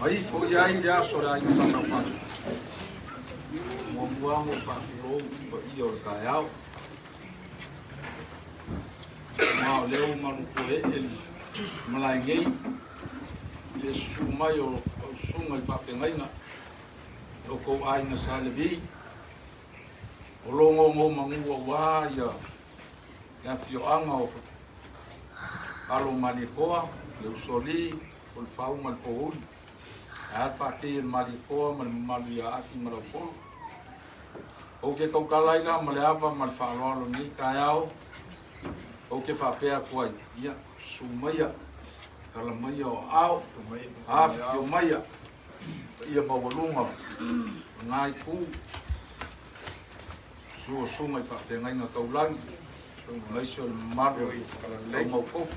Ma ifo i ai le aso o le aiga Sa Saufatu. Muamua lava ona ou faatulou i le paia o le taeao. Aua o lea ua malutoeee le malae nei i le susu mai o lau susuga i faafeagaiga lo outou aiga Sa Levi o lo o nonomanu aua ia le afioaga o Alo o Malietoa, le Usoalii, o le Fau ma le Pouli. Ae a le faatei e le Malietoa ma le mamalu ia Afi ma Laupolu. Ou te tautala ai la ma le ava ma le faaaloalo i lenei taeao, ou te faapea atu ai, ia, susu maia, tala maia o aao, afifio maia, paia maualuga o lena itu, susu o susuga i faafeagaiga taulagi, aemaise o le mamalu o le aumautofu,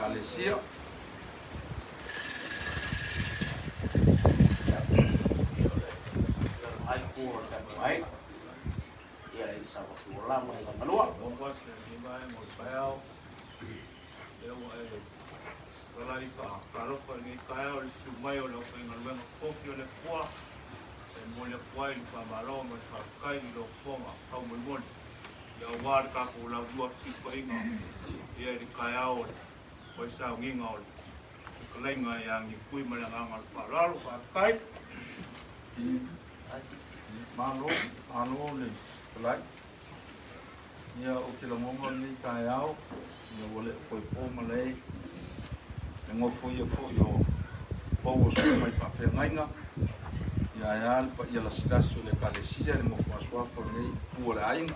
Ekalesia. Aua le tatou laulua fesilafaiga ia i le taeao o le faisauniga o le fetalaiga ia Nipui ma le agaga o le faaaloalo. Faafetai. Malo, malo le fetalai. Ia ou te lagona lenei taeao, ia ua le o toe po malae le nofoia foi o pou o susuga i faafeagaiga, ia ae a le paia lasilasi o le Ekalesia i le nofo asuafa o lenei itu o le aiga.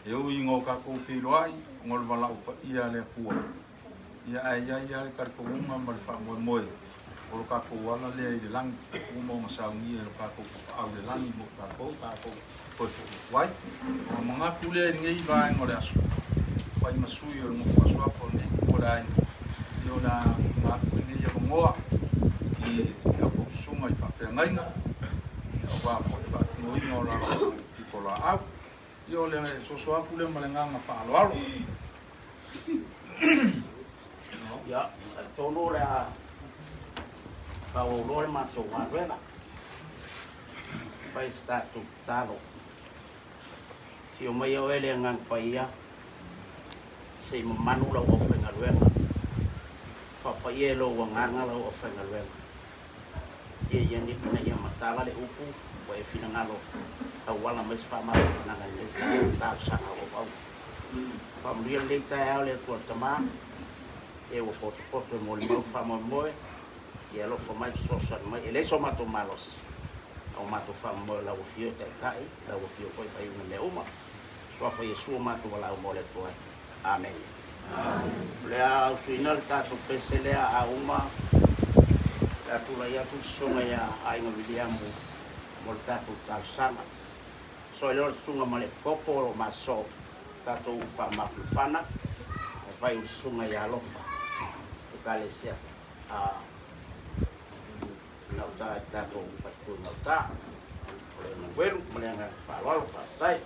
E ui ina o tatou feiloai ona o le valaau paia a le Atua, ia ae i ai lava le talitonuga ma le faamoemoe o lo tatou ala lea i le lagi, ua uma ona saunia e lo tatou Tapaau i le lagi mo tatou, tatou toe foi atu ai. Ona manatu lea i lenei vaega o le aso, fai ma sui o le nofo asuafa o lenei itu o le aiga, ia o le a tuuina atu lenei avanoa i a outou susuga i faafeagaiga, aua foi le faatinoina o la outou pitolaau. Ia o le soso atu lea ma le agaga faaaloalo. Ia, talitonu o le a faaauau loa le matou galuega. Fai se tatou tatalo. Afio mai oe le Agaga Paia, se i mamanu lau aufaigaluega. Faapaia e lou agaga lau aufaigaluega. Ia ia ina ia matala le upu ua e finagalo tauala mai se faamafanafanaga i lenei talosaga auauau. Faamanuia lenei taeao le Atua le Tama, e ua potopoto e molimau le faamoemoe, ia alofa mai fesoasoani mai. E leai so matou malosi, a ua matou faamoemoe i lau Afio e Taitai, lau Afio foi e faiuga mea uma. Suafa Iesu o matou valaau mo le Atua e. Amene. O le a ausuina le tatou pese lea a uma le a tulai atu le susuga ia Aiga Viliamu mo le tatou talosaga. Soa loa le susuga ma le epikopo o lo o masoo tatou faamafanafana e fai o le susuga ia Alofa Ekalesia a gauta i tatou faipule gauta. O le Emanuelu ma le agaga faaaloalo. Faafetai.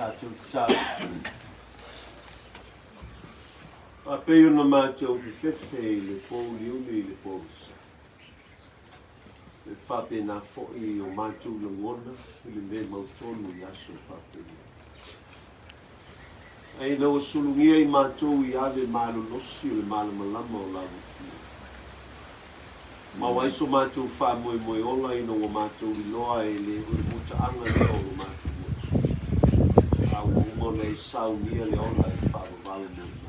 Tatou tatalo. Faapei ona matou fefefe i le pouliuli i le poisa. E faapena foi o matou lagona i le mea mautonu i aso faapenei. Ae ina ua sulugia i matou i ave malolosi o le malamalama o la Afio. Maua ai so matou faamoemoe ola ina ua matou iloa e le o le mutaaga lea o lo matou motu, a ua uma ona e saunia le ola e faavavau mo i matou.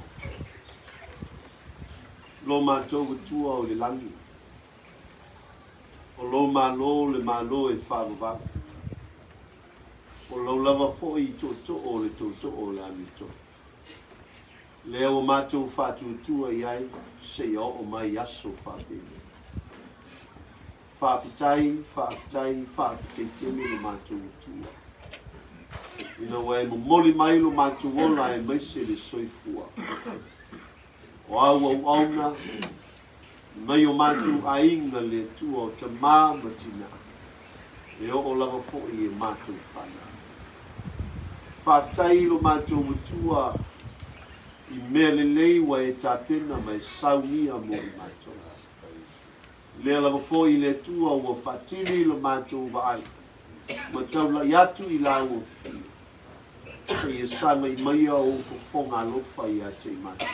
Lo matou Atua o i le lagi, o lou Malo le Malo e faavavau, o lou lava foi tootoo o le tootoo o le amiotonu. Lea ua matou faatuatua i ai seia oo mai i aso faapenei. Faafetai, faafetai, faafetai tele lo matou Atua, ina ua e momoli mai lo matou ola aemaise le soifua o au auauna mai o matou aiga le Atua o tama ma tina, e oo lava foi i matou fanau. Faafetai i lo matou Atua i mea lelei ua e tapena ma e saunia mo i matou. Lea lava foi le Atua ua faatili i lo matou vaai ma taulai atu i la ua fia, seia sagai maia ou fofoga alofa ia te i matou.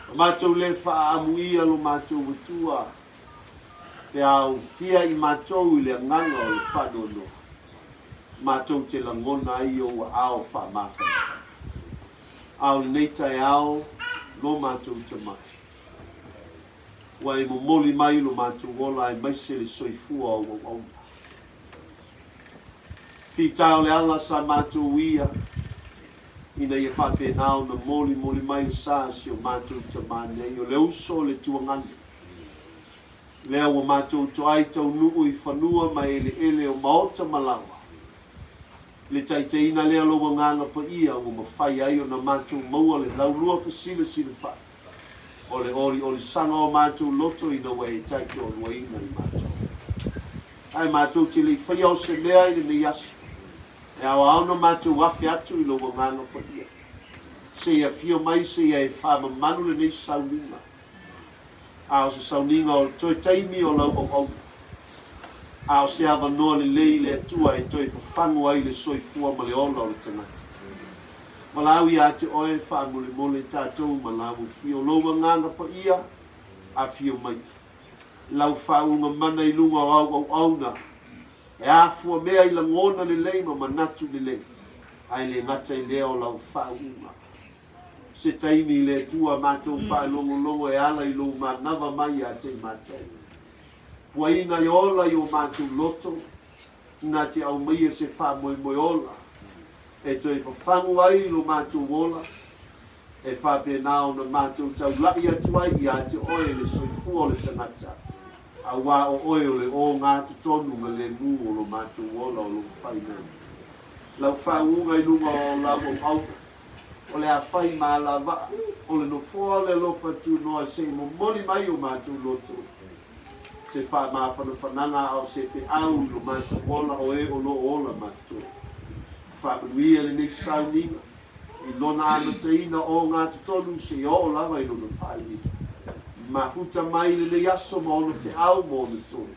Ma matou le faaamuia lo matou Atua, pe a aofia i matou i le agaga o le faanoanoa, matou te lagona ai ou aao faamafanafana. A o lenei taeao lo matou tamai, ua e momoli mai lo matou ola aemaise le soifua o ou auauna. Fita o le ala sa matou ia, ina ia faapena ona molimoli mai le sa a si o matou tamā nei, o le uso o le tuagane. Lea ua matou toai taunuu i fanua ma eleele o maota ma laoa. Le taitaiina lea o lou Agaga Paia ua mafai ai ona matou maua le laulua fesilasilafai o le oliolisaga o matou loto ina ua e taitoaluaina i matou. Ae matou te le i faia o se mea i lenei aso, e aoao ona matou afe atu i lou Agaga Paia, seia afio mai seia e faamamalu lenei sauniga. A o se sauniga o le toe taimi o lau auauna. A o se avanoa lelei i le Atua e toe fafagu ai le soifua ma le ola o le tagata. Valaau ia te oe, faamolemole tatou ma lau afio, lou agaga paia, afio mai. Lau faauuga mana i luga o au auauna, e afua mea i lagona lelei ma manatu lelei, ae le gata i lea o lau faauuga. Se taimi i le Atua matou faalogologo e ala i lou manava mai ia te i matou. Puaina e ola i o matou loto, na te aumaia se faamoemoe ola e toe fafagu ai lo matou ola, e faapena ona matou taula'i atu ai ia te oe le soifua o le tagata, auā o oe o le ogatotonu ma lemu o lo matou ola o lo o fai nei. Lau faauuga i luga o lau auauna. O le a fai ma alavaa o le nofoa o le alofa tunoa se i momoli mai o matou loto, se faamafanafanaga a o se feau i lo matou ola o e o lo o ola ma totoe. Faamanuia lenei sauniga. i lona amataina ogatotonu seia oo lava i lona faaiuina. Mafuta mai lenei aso ma ona feau ma ona tonu.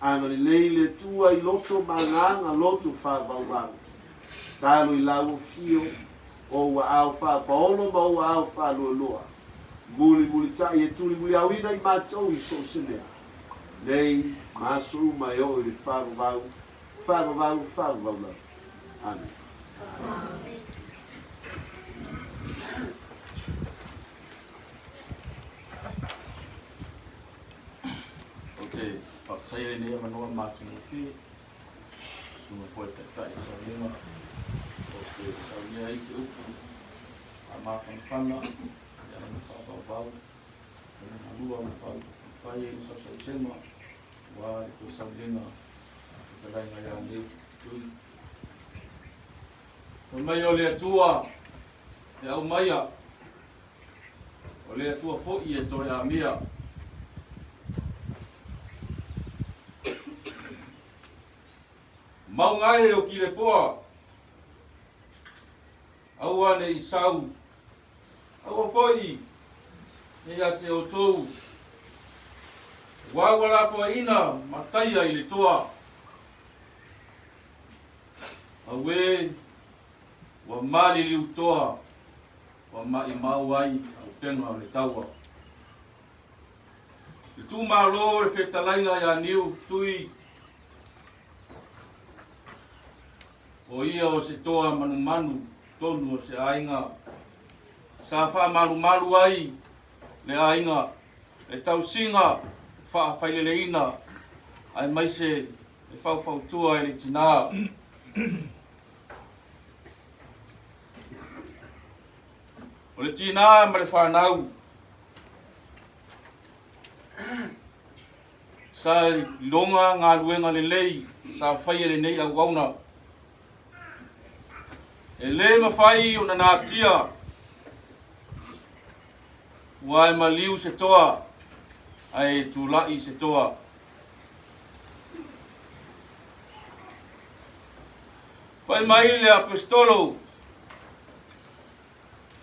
Agalelei le Atua i loto ma agaga loto faavauvau. Talo i lau afio, o ou aao faapaolo ma ou aao faaloaloa. Mulimulitai e tulimuliauina i matou i so o se mea, nei ma aso uma e oo i le faavavau, faavavau, faavavau lava. Amene. Ou te faafetaia lenei avanoa matagofie, susuga foi le Taitai o Sauliga, ou te saunia ai se upu faamafanafana i ala faavauvau o le galua ma fai ai le sausausega aua le toe sauliga a fetalaiga ia Niu Tui. Fai mai o le Atua e aumaia, o le Atua foi e toe amia. Mauga e o Kilepoa, aua ne i sau, aua foi ne ia te outou, aua ua lafoaiina ma taia i le toa. Auē, ua maliliu toa, ua maʻimau ai auupega o le taua. Le Tumalo le fetalaiga ia Niu Tui, o ia o se toa manumanu tonu o se aiga sa faamalumalu ai le aiga, le tausiga faafaileleina aemaise le faufautua i le tinā. O le tinā ma le fanau sa iloga galuega lelei sa faia e lenei auauna. E le mafai ona natia ua e maliu se toa ae tulai se toa. Fai mai le Aposetolo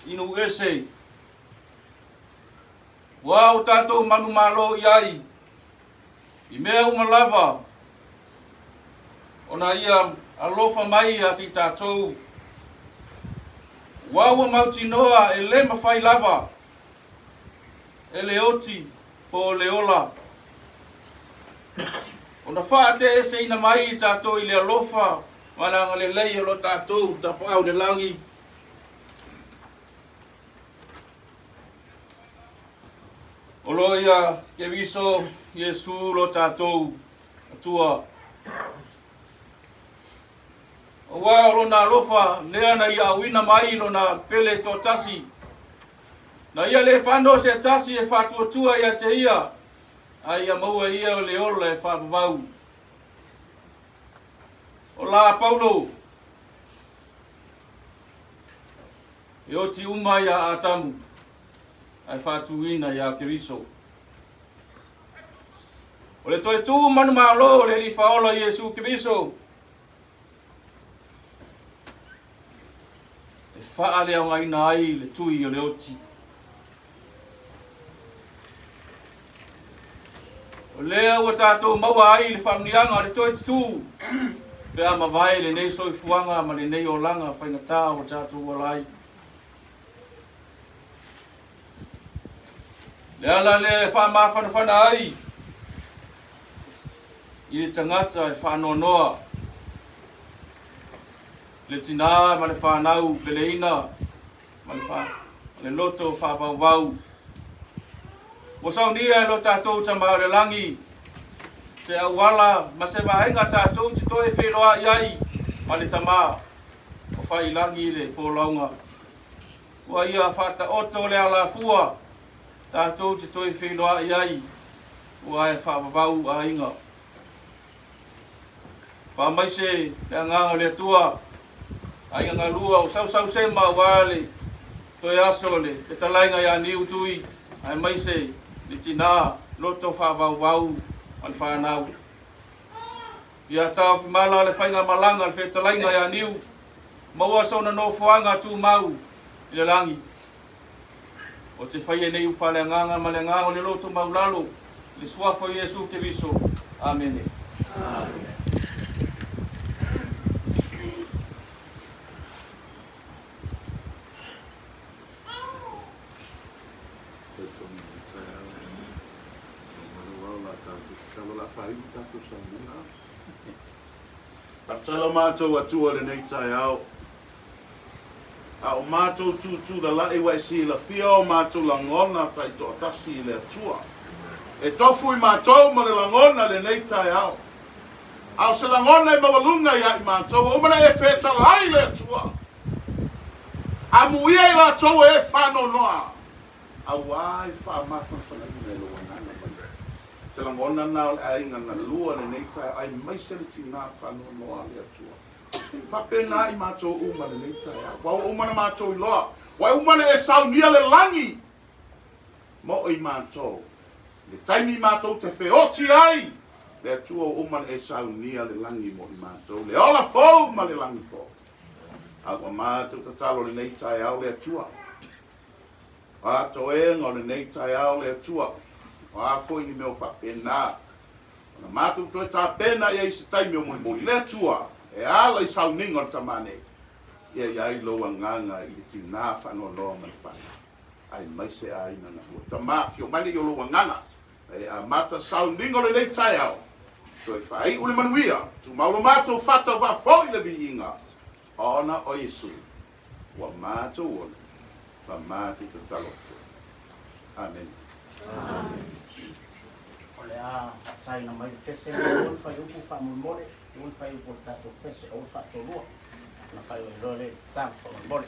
i Nuuese, Ua o tatou manumalo i ai i mea uma lava ona ia alofa mai ia te i tatou. Ua ua mautinoa e le mafai lava e le oti po o le ola ona faateeseina mai i tatou i le alofa ma le agalelei o lo tatou Tapaau i le Lagi. O lo ia Keriso Iesu lo tatou Atua. Aua o lona alofa lea na ia auina mai lona pele toatasi, na ia le fano se tasi e faatuatua ia te ia, a ia maua ia o le ola e faavavau. O la Paulo, e oti uma iā Atamu, ae faatuina iā Keriso. O le toe tū manumalo o le Alii Faaola Iesu Keriso, e faaleaogaina ai le tui o le oti. O lea ua tatou maua ai le faamanuiaga o le toe tutū pe a mavae lenei soifuaga ma lenei olaga faigata ua tatou ola ai. Le ala lea e faamafanafana ai i le tagata e faanoanoa, le tinā ma le fanau peleina ma le, fa, le loto faavauvau. Ua saunia e lo tatou Tama o le Lagi se auala ma se vaega tatou te toe feiloai ai ma le Tama o fai i lagi le folauga. Ua ia faataoto le alafua tatou te toe feiloai ai ua e faavavau aiga. Faamaise le agaga o le Atua, aiga galua o sausausema aua le toe aso o le fetalaiga ia Niu Tui, aemaise le tinā loto faavauvau ma le fanau. Ia taofimala le faigamalaga le fetalaiga ia Niu. Maua sona nofoaga tumau i le lagi. Ou te faia nei upu faaleagaga ma le agaga o le loto maulalo i le Suafa o Iesu Keriso. Amene. Faafetai lo matou Atua i lenei taeao. A o matou tūtūlalaʻi ua e silafia o matou lagona taitoatasi i le Atua. E tofu i matou ma le lagona i lenei taeao. A o se lagona e maualuga ia i matou, ua uma ona e fetalai le Atua. Amuia i latou e faanoanoa, auā e faamafanafanaina e lou Agaga Paia. Se lagona lena o le aiga na lua lenei taeao, aemaise le tina faanoanoa a le Atua. Faapena i matou uma lenei taeao. Ua uma ona matou iloa, ua uma ona e saunia le lagi mo i matou. I le taimi matou te feoti ai, le Atua ua uma ona e saunia le lagi mo i matou, le ola fou ma le lagi fou. A ua matou tatalo lenei taeao le Atua. O a toega o lenei taeao le Atua, o a foi ni mea o faapena, Ona matou toe tapena i ai i se taimi o mulimuli. Le Atua, e ala i sauniga o le tama nei, ia i ai lou agaga i le tina faanoanoa ma le fanau, aemaise aiga na lua. Tama, afio mai le i o lou agaga, e amata sauniga o lenei taeao, toe faaiu le manuia, tumau lo matou faatauvaa foi le viiga, ona o Iesu ua matou ola ma matou tatalo atu ai. Amene. O le a faataina mai le pese lenei, aua le fuaiupu faamolemole, aua le fuaiupu o le tatou pese, aua le faatolua, ona faaiu ai loa lea i le tatalo faamolemole.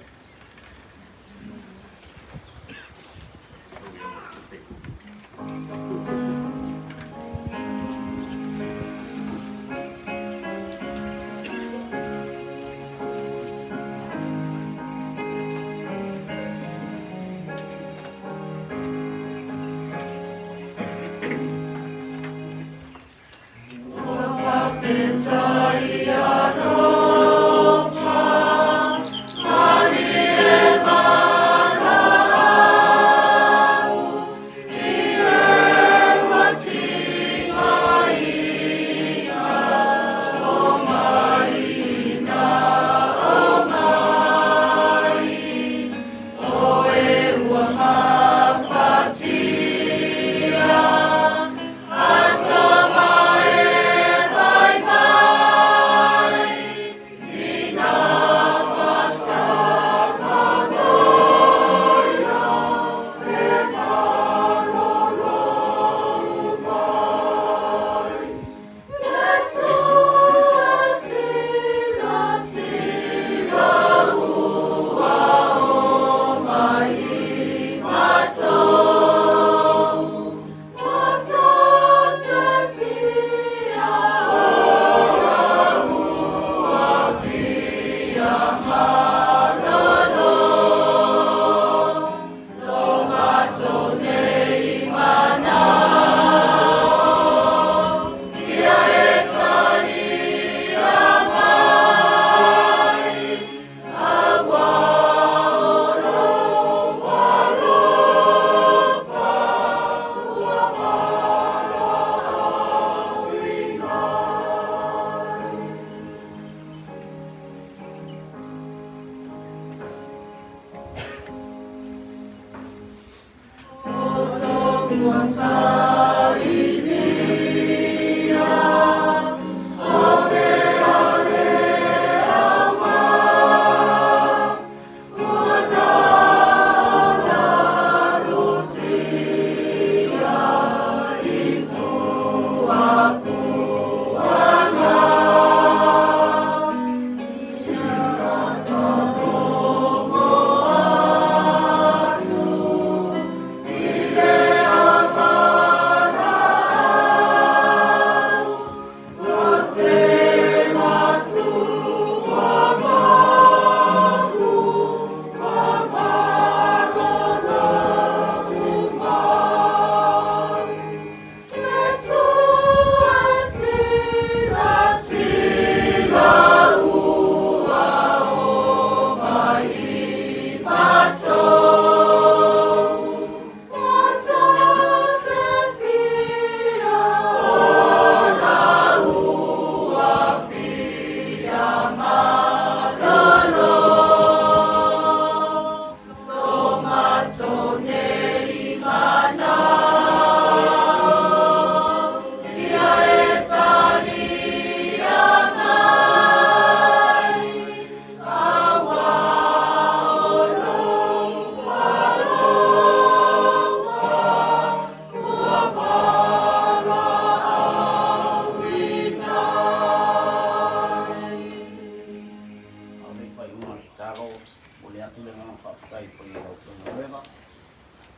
aufaigaluega,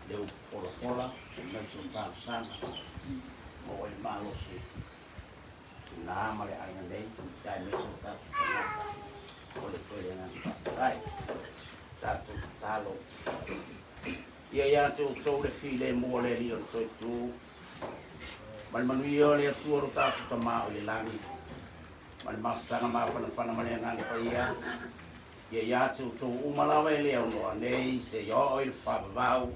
le upu folafola aemaise o talosaga maua ai le malosi tina ma le aiga nei aemaise o tatou tagata. Momoli atu ai le agaga faafetai. Tatou tatalo ia ia te outou le filemu o le Alii o le toe tu ma le manuia o le Atua lo tatou Tama o i le lagi ma le mafutaga mafanafana ma le Agaga Paia ia ia te outou uma lava e le aunoa nei seia oo i le faavavau,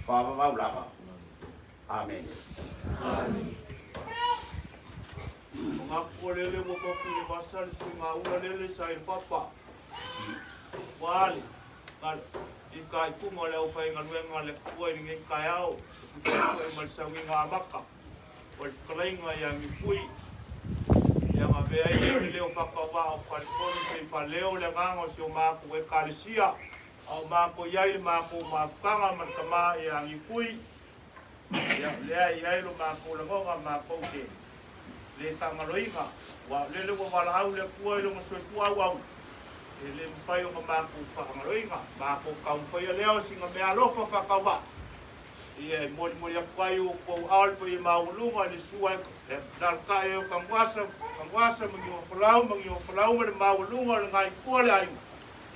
faavavau lava. Amene. O ngā pua lele ua moku i le vasa le suiga ula lele sa i le papa. Ua ale, ka i ka ipuga o le aufaigaluega a le Atua i lenei taeao, e tusa ai foi ma le sauiga amata o le fetalaiga ia Niupui, ia na avea ai lea o le leo faatauvaa o Faletolu se i faaleo le agaga o si o matou Ekalesia, a o matou i ai le matou mafutaga ma le tama ia Niupui. Ia, o lea e i ai lo matou lagona matou te le faagaloina, aua o lele ua valaau le Atua i lona soifua auau, e le mafai ona matou faagaloina. Matou taumafaia lea o sina meaalofa faatauvaa, ia e molimoli atu ai o outou ao le paia maualuga i le sua e alalatai ai o Tanuasa, Tanuasa ma Niuafolau ma Niuafolau ma le maualuga o le gaikua le aiga,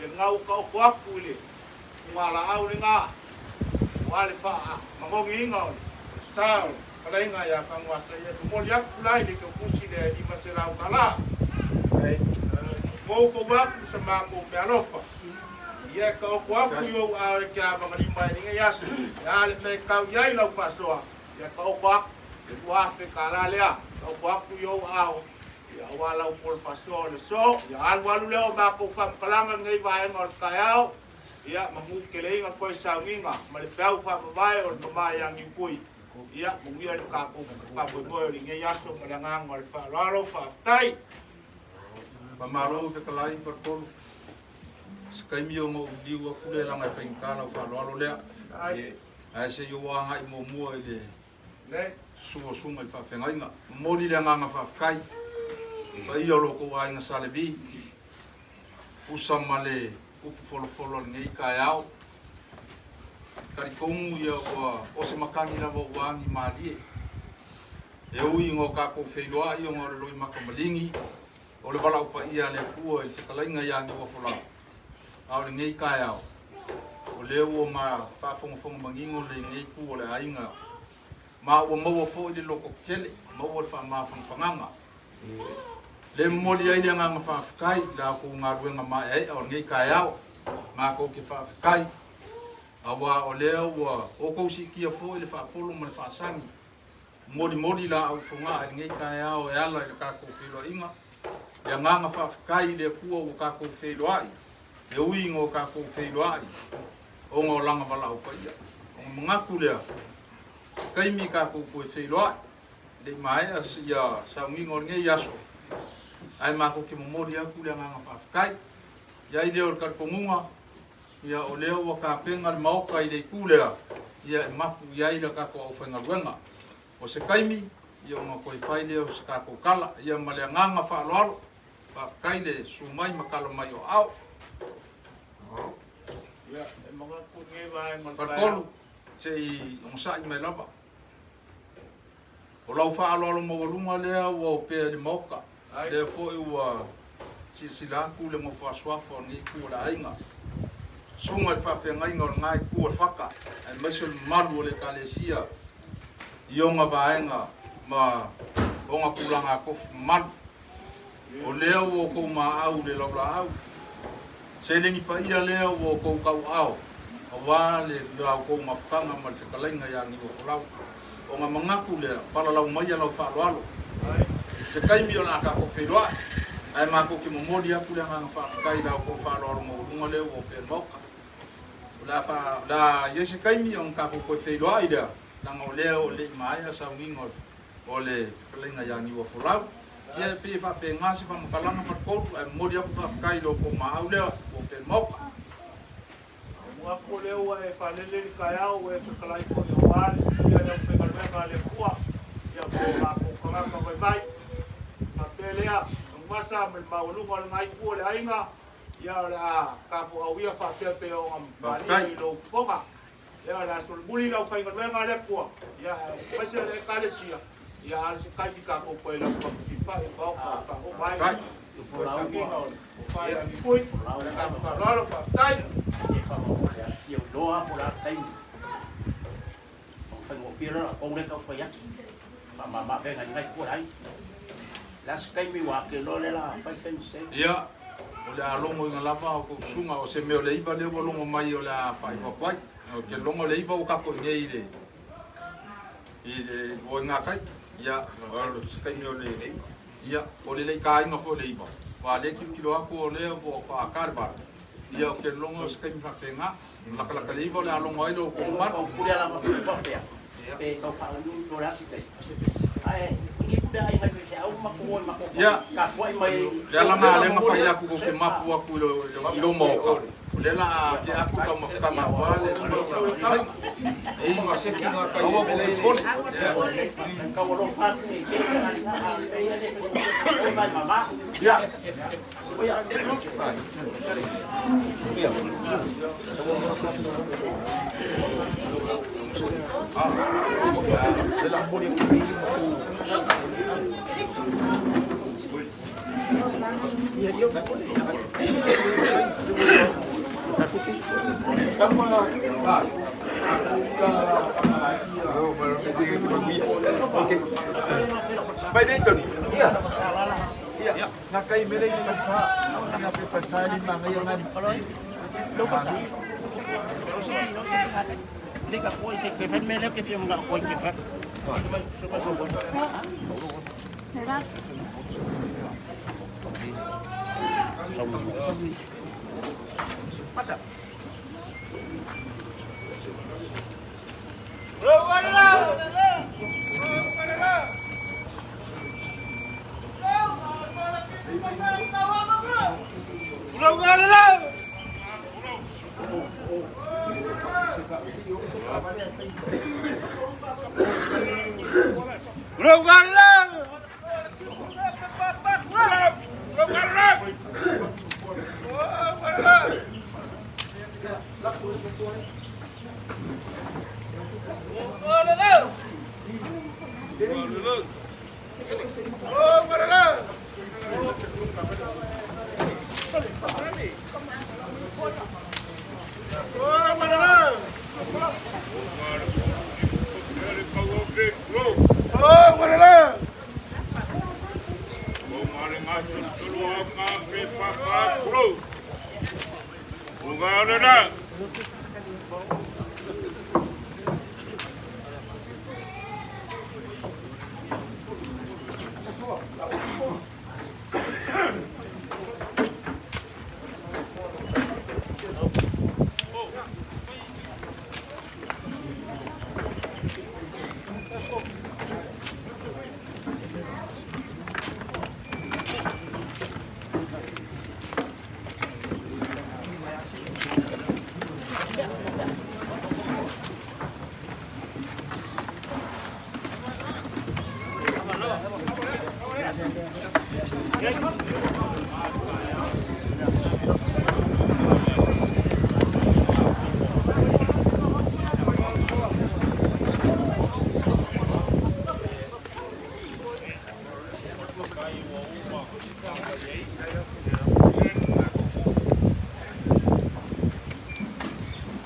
Ia lena ua taoto atu i le fugalaau lena, aua le faamagogiina o le sa o le fetalaiga ia Tanuasa, ia momoli atu la i le tautusi lea e $500. Mo outou atu sa matou meaalofa, ia e taoto atu i ou ao e te avagalima ai i lenei aso, e a le mea e tau i ai lau faasoa, ia taoto atu le $2,000 lea, taoto atu i ou aao Ia aua lau polo faasoa o le aso, ia alualu lea o matou faamatalaga lenei vaega o le taeao, ia manu keleina toe sauniga ma le peau faavavae o le tama ia Niupui. Ia manuia le tatou faamoemoe o lenei aso ma le agaga o le faaaloalo. Faafetai. Faamalo fetalai Faletolu. Se taimi ona ou liliu atu lea leaga e faigata lau faaaloalo lea. Ae se i ou agai muamua i le Susu o Susuga i Faafeagaiga. Momoli le agaga faafetai i paia o lo outou aiga Sa Levi, usa ma le upu folofolo o lenei taeao. Talitonu ia ua o se matagi lava ua agi malie. E ui ina o tatou feiloai ona o le loimata maligi o le valaau paia a le Atua i le fetalaiga ia Niuafolau, a o lenei taeao, o lea ua ma faafogafoga manino lenei itu o le aiga, ma ua maua foi le loto tele, maua le faamafanafanaga. Le momoli ai le agaga faafetai i la outou galuega maeaea o lenei taeao. Matou te faafetai, aua o lea ua outou siitia foi le faapolo ma le faasagi Molimoli laau fogaa i lenei taeao e ala i le tatou feiloaiga. Le agaga faafetai i le Atua ua tatou feiloai, e ui ina o tatou feiloai ona o Lana valaau paia. Ona manatu lea, se taimi tatou toe feiloai, e le i maea ia sauniga o lenei aso, ae matou te momoli atu le agaga faafetai. I ai lea o le talitonuga, Ia, o lea ua tapena le Maota i le itu lea, ia, e mapu i ai le tatou aufaigaluega. O se taimi, ia, ona toe fai lea o se tatou tala. Ia, ma le agaga faaaloalo, faafetai le susu mai ma tala mai o aao. Ia, e manatu i lenei vaega o le taeao. Faletolu, se i onosai mai lava. O lau faaaloalo maualuga lea ua opea i le Maota, lea foi ua silasila atu le nofo asuafa o lenei itu o le aiga, susuga i le faafeagaiga o lena itu o le fata, aemaise o le mamalu o le Ekalesia i ona vaega ma ona tulaga tofi mamalu. O lea ua outou maau i le laulaau, seleni paia lea ua outou tauaao aua le la outou mafutaga ma le fetalaiga ia Niuafolau. Ona manatu lea, palalau maia lau faaaloalo. Se taimi o le a tatou feiloai, ae matou te momoli atu le agaga faafetai i la outou faaaloalo maualuga lea ua opea i le Maota. O le a fa, o le a i ai se taimi ona tatou toe feiloai lea, leaga o lea o le i maea sauniga o o le fetalaiga ia Niuafolau. Ia e pei e faapena se faamatalaga Faletolu, ae momoli atu faafetai i lo outou maau lea ua opea i le Maota. Ua atu lea ua e faalele le taeao, ua e fetalai foi aua le suia le aufaigaluega a le Atua, ia mo latou tagata vaivai. Faapea lea, Tanuvasa ma le maualuga o lena itu o le aiga, Ia o le a tapuauia faapea pei ona malie i lou fofoga. Ia o le a solomuli le aufaigaluega a le Atua, ia aemaise le Ekalesia, ia a o se taimi tatou toe laufafifai i Maota e faauma ai le tausagiga o le Faiagipui. Ma le agaga faaaloalo, faafetai. Ia, o le a logoina lava o kou susuga, o se mea o le iva lea ua logo mai o le a faailoa atu ai. Ou te logo le iva ua tatou i inei i le i le luaina tai. Ia, o se taimi o le ia, o le le itaina foi o le iva. Aua o lea e tilotilo atu o lea ua ata le vala. Ia, ou te logo o se taimi faapena. Latalata le iva o le a logo ai lo outou mamalu. Ia, o le ala lena lea na fai atu tou te mapu atu i lou maota, o lea la a tea atu taumafataga aua le ai. Ei, aua tou te popole. Ia.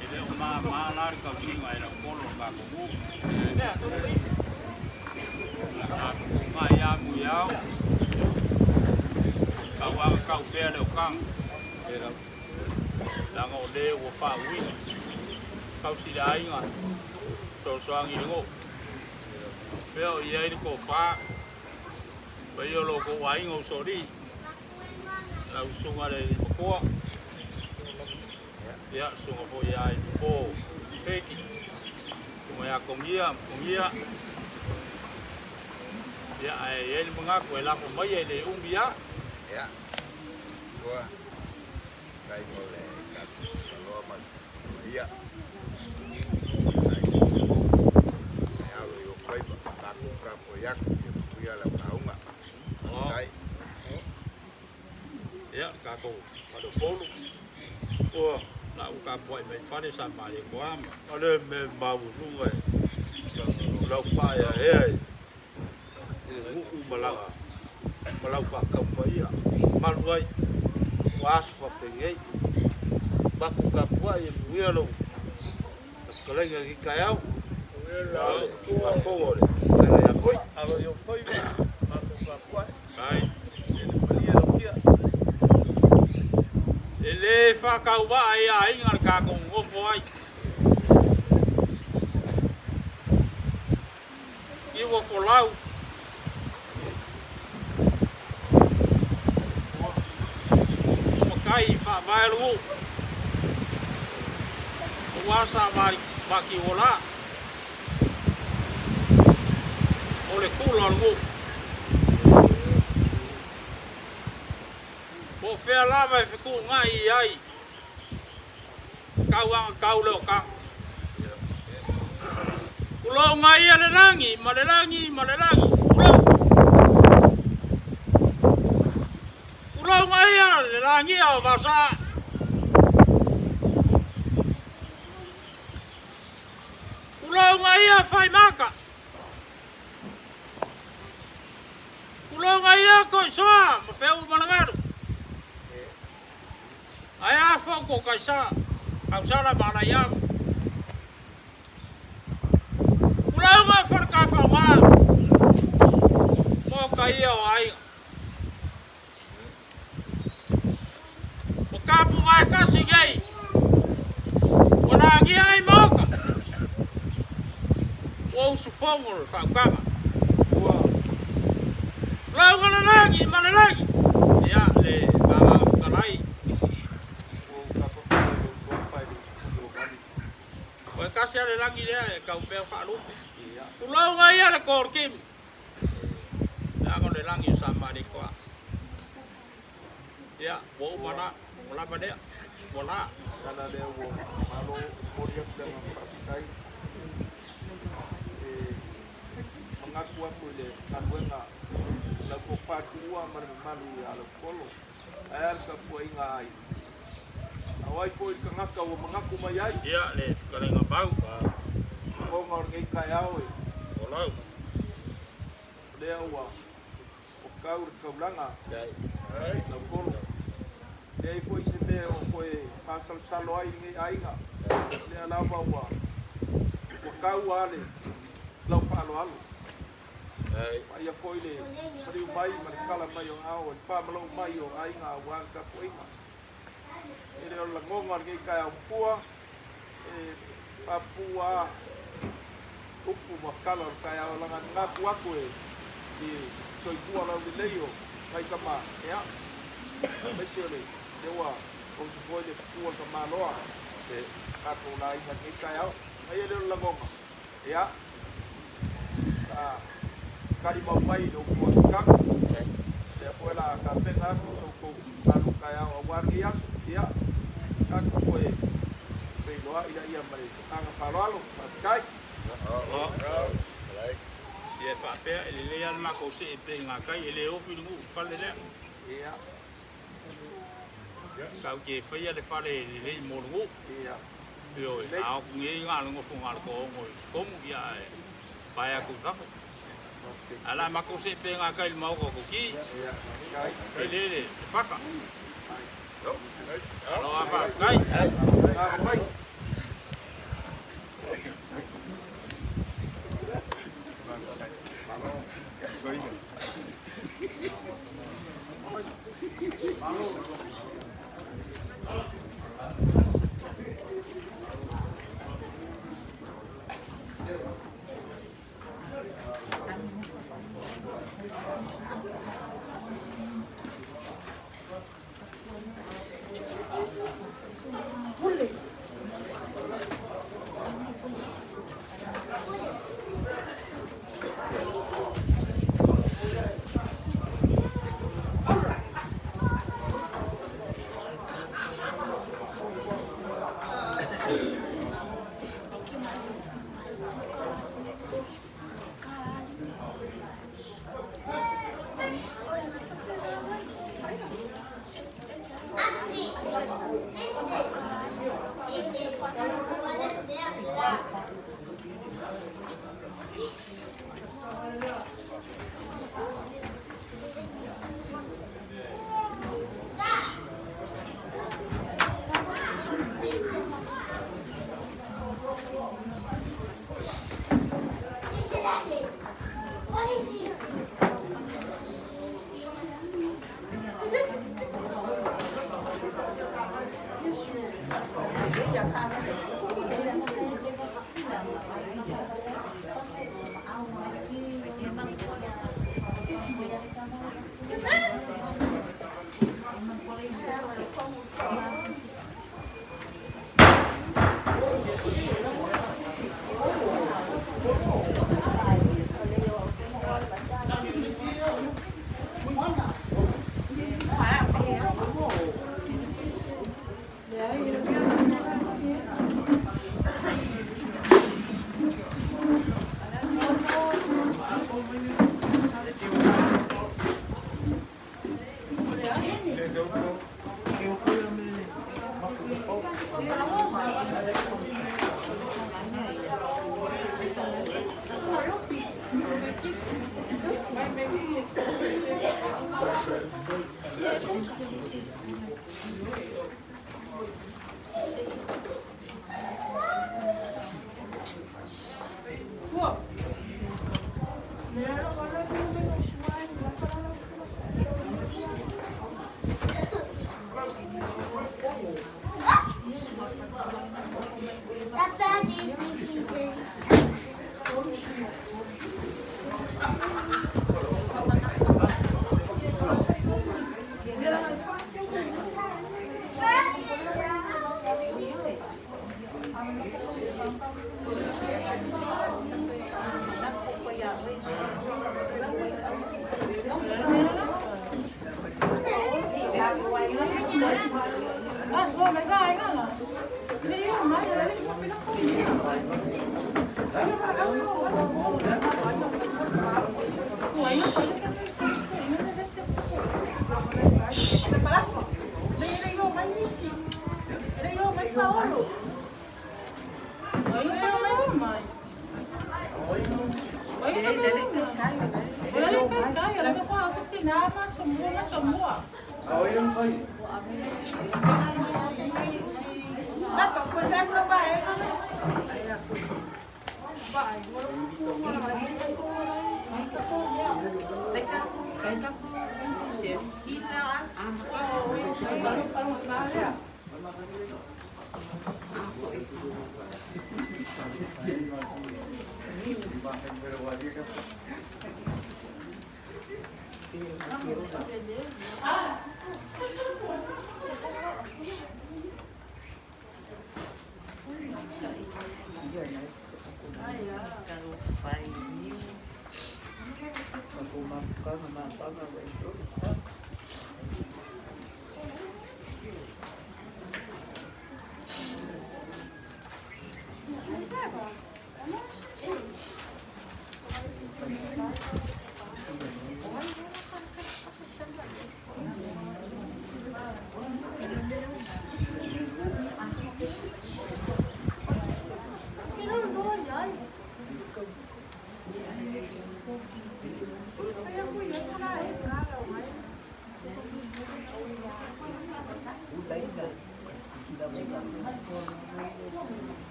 E le o māmā la le tausiga e laupolo o le matou nuu. A tupu mai lava Muiao, tauagatau pea le otaga, leaga o le ua faauuina, tausi le aiga, fesoasoani i le nuu. Fea o i ai le tofa, paia o lo outou aiga usoalii, lau susuga i le alii matua, ia, susuga foi ia Ipupo Peki, susuga ia Togia ma Togia, ia, ae i ai le manatu e lafo maia e le umi lava. Ia, ua tai mo le tatou taloa ma le ia. Tai mo le alo i o faiva, tatou tapuai atu, ia manuia lau lauga. Oh. Tai. Ia, tatou faleupolu. Ua. La ua tapuai mai i fale sa malie toa ma. A le mea maualuga e lau faaeaea i le nuu ma lau ma lau faatau paia malu ai ua aso faapenei. Matou tapuai e manuia lou fetalaiga i lenei taeao. A o le usugafono a le Fetalaiga ia Toi. Alo i ou faiva, matou tapuai. Kai. Lele malie lau kia. E le faatauvaa i aiga le tatou nonofo ai. I ua folau. O matai i faavae le nuu. Aua sa vati ola. O le tula o le nuu. Po o fea lava e fetuunai i ai, tau agatau le otaga. Tulou ngai le lagi ma le lagi ma le lagi. Tulou. Tulou ngai le lagia o Vaosaa. Tulou ngai Faimaka. Tulou ngai Koisoa ma Feu ma Lagalu. Ae a fou ko kaisa, kausala ma alaiaga. Tulauga falekafauga mo ka ia o aiga. O kapu vae kasi nei, ua lagia ai maoka, ua usufono le faautaga. Tulauga le lagi ma le lagi. Ia le Agaga Fetalai. O e tasi a le lagi lea e tau pea faalupe. Tulauga ia le Korkimi. Leaga o le lagi o sa Malekoa. Ia, ua uma la, ua lava lea, ua la. Tala lea ua malo momoli atu le agaga faafetai e manatu atu i le galuega lau tofa tuua ma le mamalu ia Laupolo. Ae a le tapuaiga a aiga? A o ai foi le tagata ua manatu mai ai? Ia, le fetalaiga Pau. Fofoga o lenei taeao e. Folau. O lea ua tau le taulaga Laupolo. E leai foi se mea o toe masalosalo ai lenei aiga, o lea lava ua tau lava le lau faaaloalo. Vaaia foi le maliu mai ma le tala mai o aao e le faamalou mai o aiga aua le tapuaiga. E le o le lagona o lenei taeao fua, e papu lava upu ma tala o le taeao leaga e manatu atu e i soifua laulelei o nai tama, ia, aemaise o le lea ua oso foi le fetu o le tamaloa e tatou laina i lenei taeao. Aia lea o le lagona, ia, sa tali mau mai i le upu a Chicago. Lea foi la tapena atu so outou malu taeao aua lenei aso, ia, tatou toe feiloai laia ma le agaga faaaloalo. Faafetai. Ia e faapea, e lelei lava le matou see pea i gatai, e le ofi le nuu i le fale lea. Ia. Tatou te faia le fale lelei mo le nuu. Ia. Ioe, a o atu nei na o le nofo na o le toaono i totonu, ia ae pae atu i fafo. Ae o le a matou see pea i gatai i le maota o Toki. Ia. Tele le paka. Aloha faafetai. Faafetai.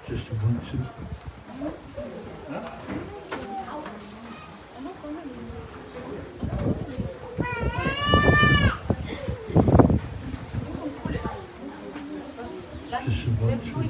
Just one, two. Just one, two.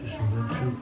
Just one, two.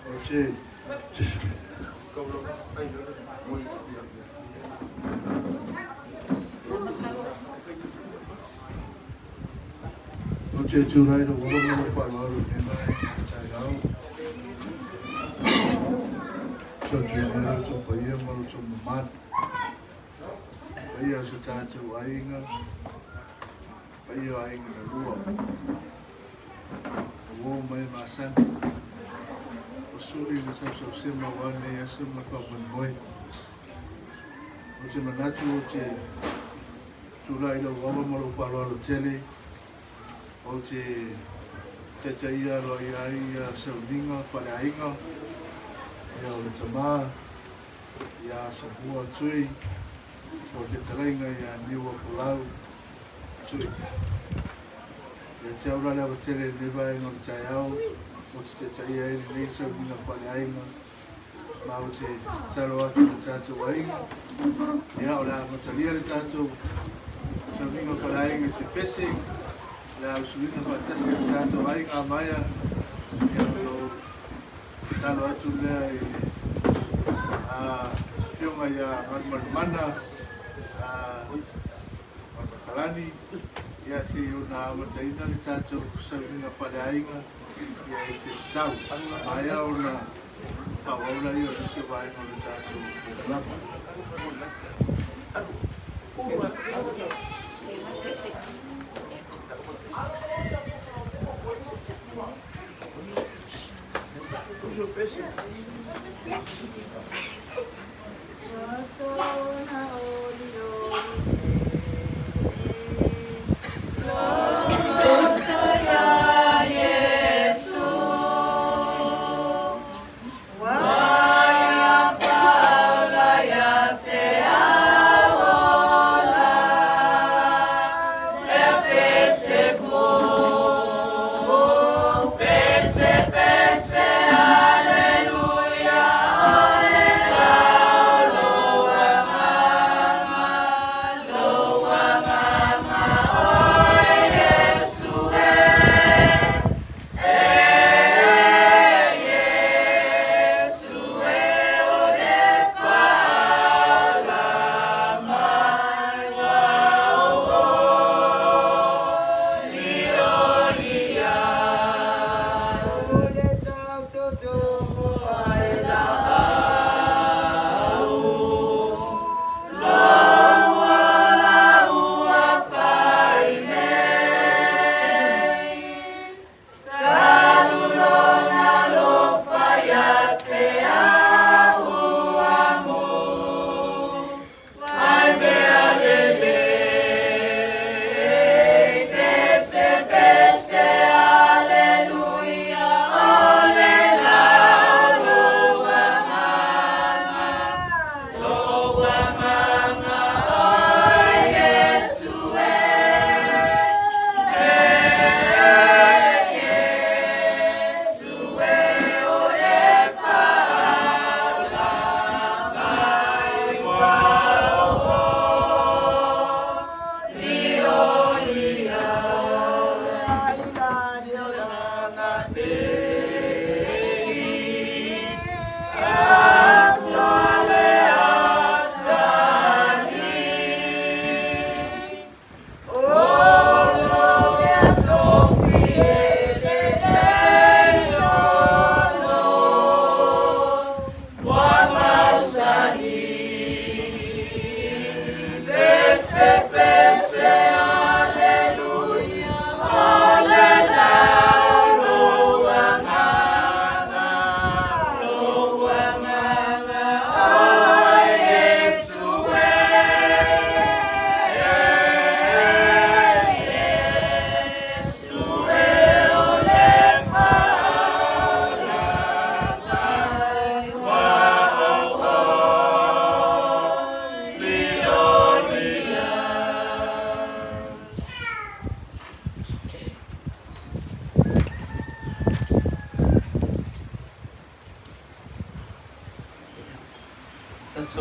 Ou te Ou te tulai lou ava ma lou faaaloalo i lenei vaega o le taeao. Tautuana ai lo outou paia ma lo outou mamalu. Paia o so tatou aiga, paia o aiga na lua. O uo ma e masani. O suli na sausausema aua lenei aso ma le faamoemoe. Ou te manatu ou te tulai i lou ava ma lou faaaloalo tele, ou te taitaia aloaia ai ia sauniga faaleaiga, ia o le tama ia Asafua Tui, o le fetalaiga ia Niua Folau Tui. Ia te au la le ava tele i lenei vaega o le taeao, ou te taitaia ai lenei sauniga faaleaiga, Ma ou te tatalo atu i lo tatou aiga, ia, o le a amatalia le tatou sauniga faleaiga i se pese, o le a usuina faatasi e le tatou aiga Amaia, ia, ona ou tatalo atu lea i le Afioga ia Galumalemana Manumakalani, ia, se i ona amataina le tatou sauniga faleaiga. Ia i se tau maea ona faaauau laia o nisi o vaega o le tatou polokalama.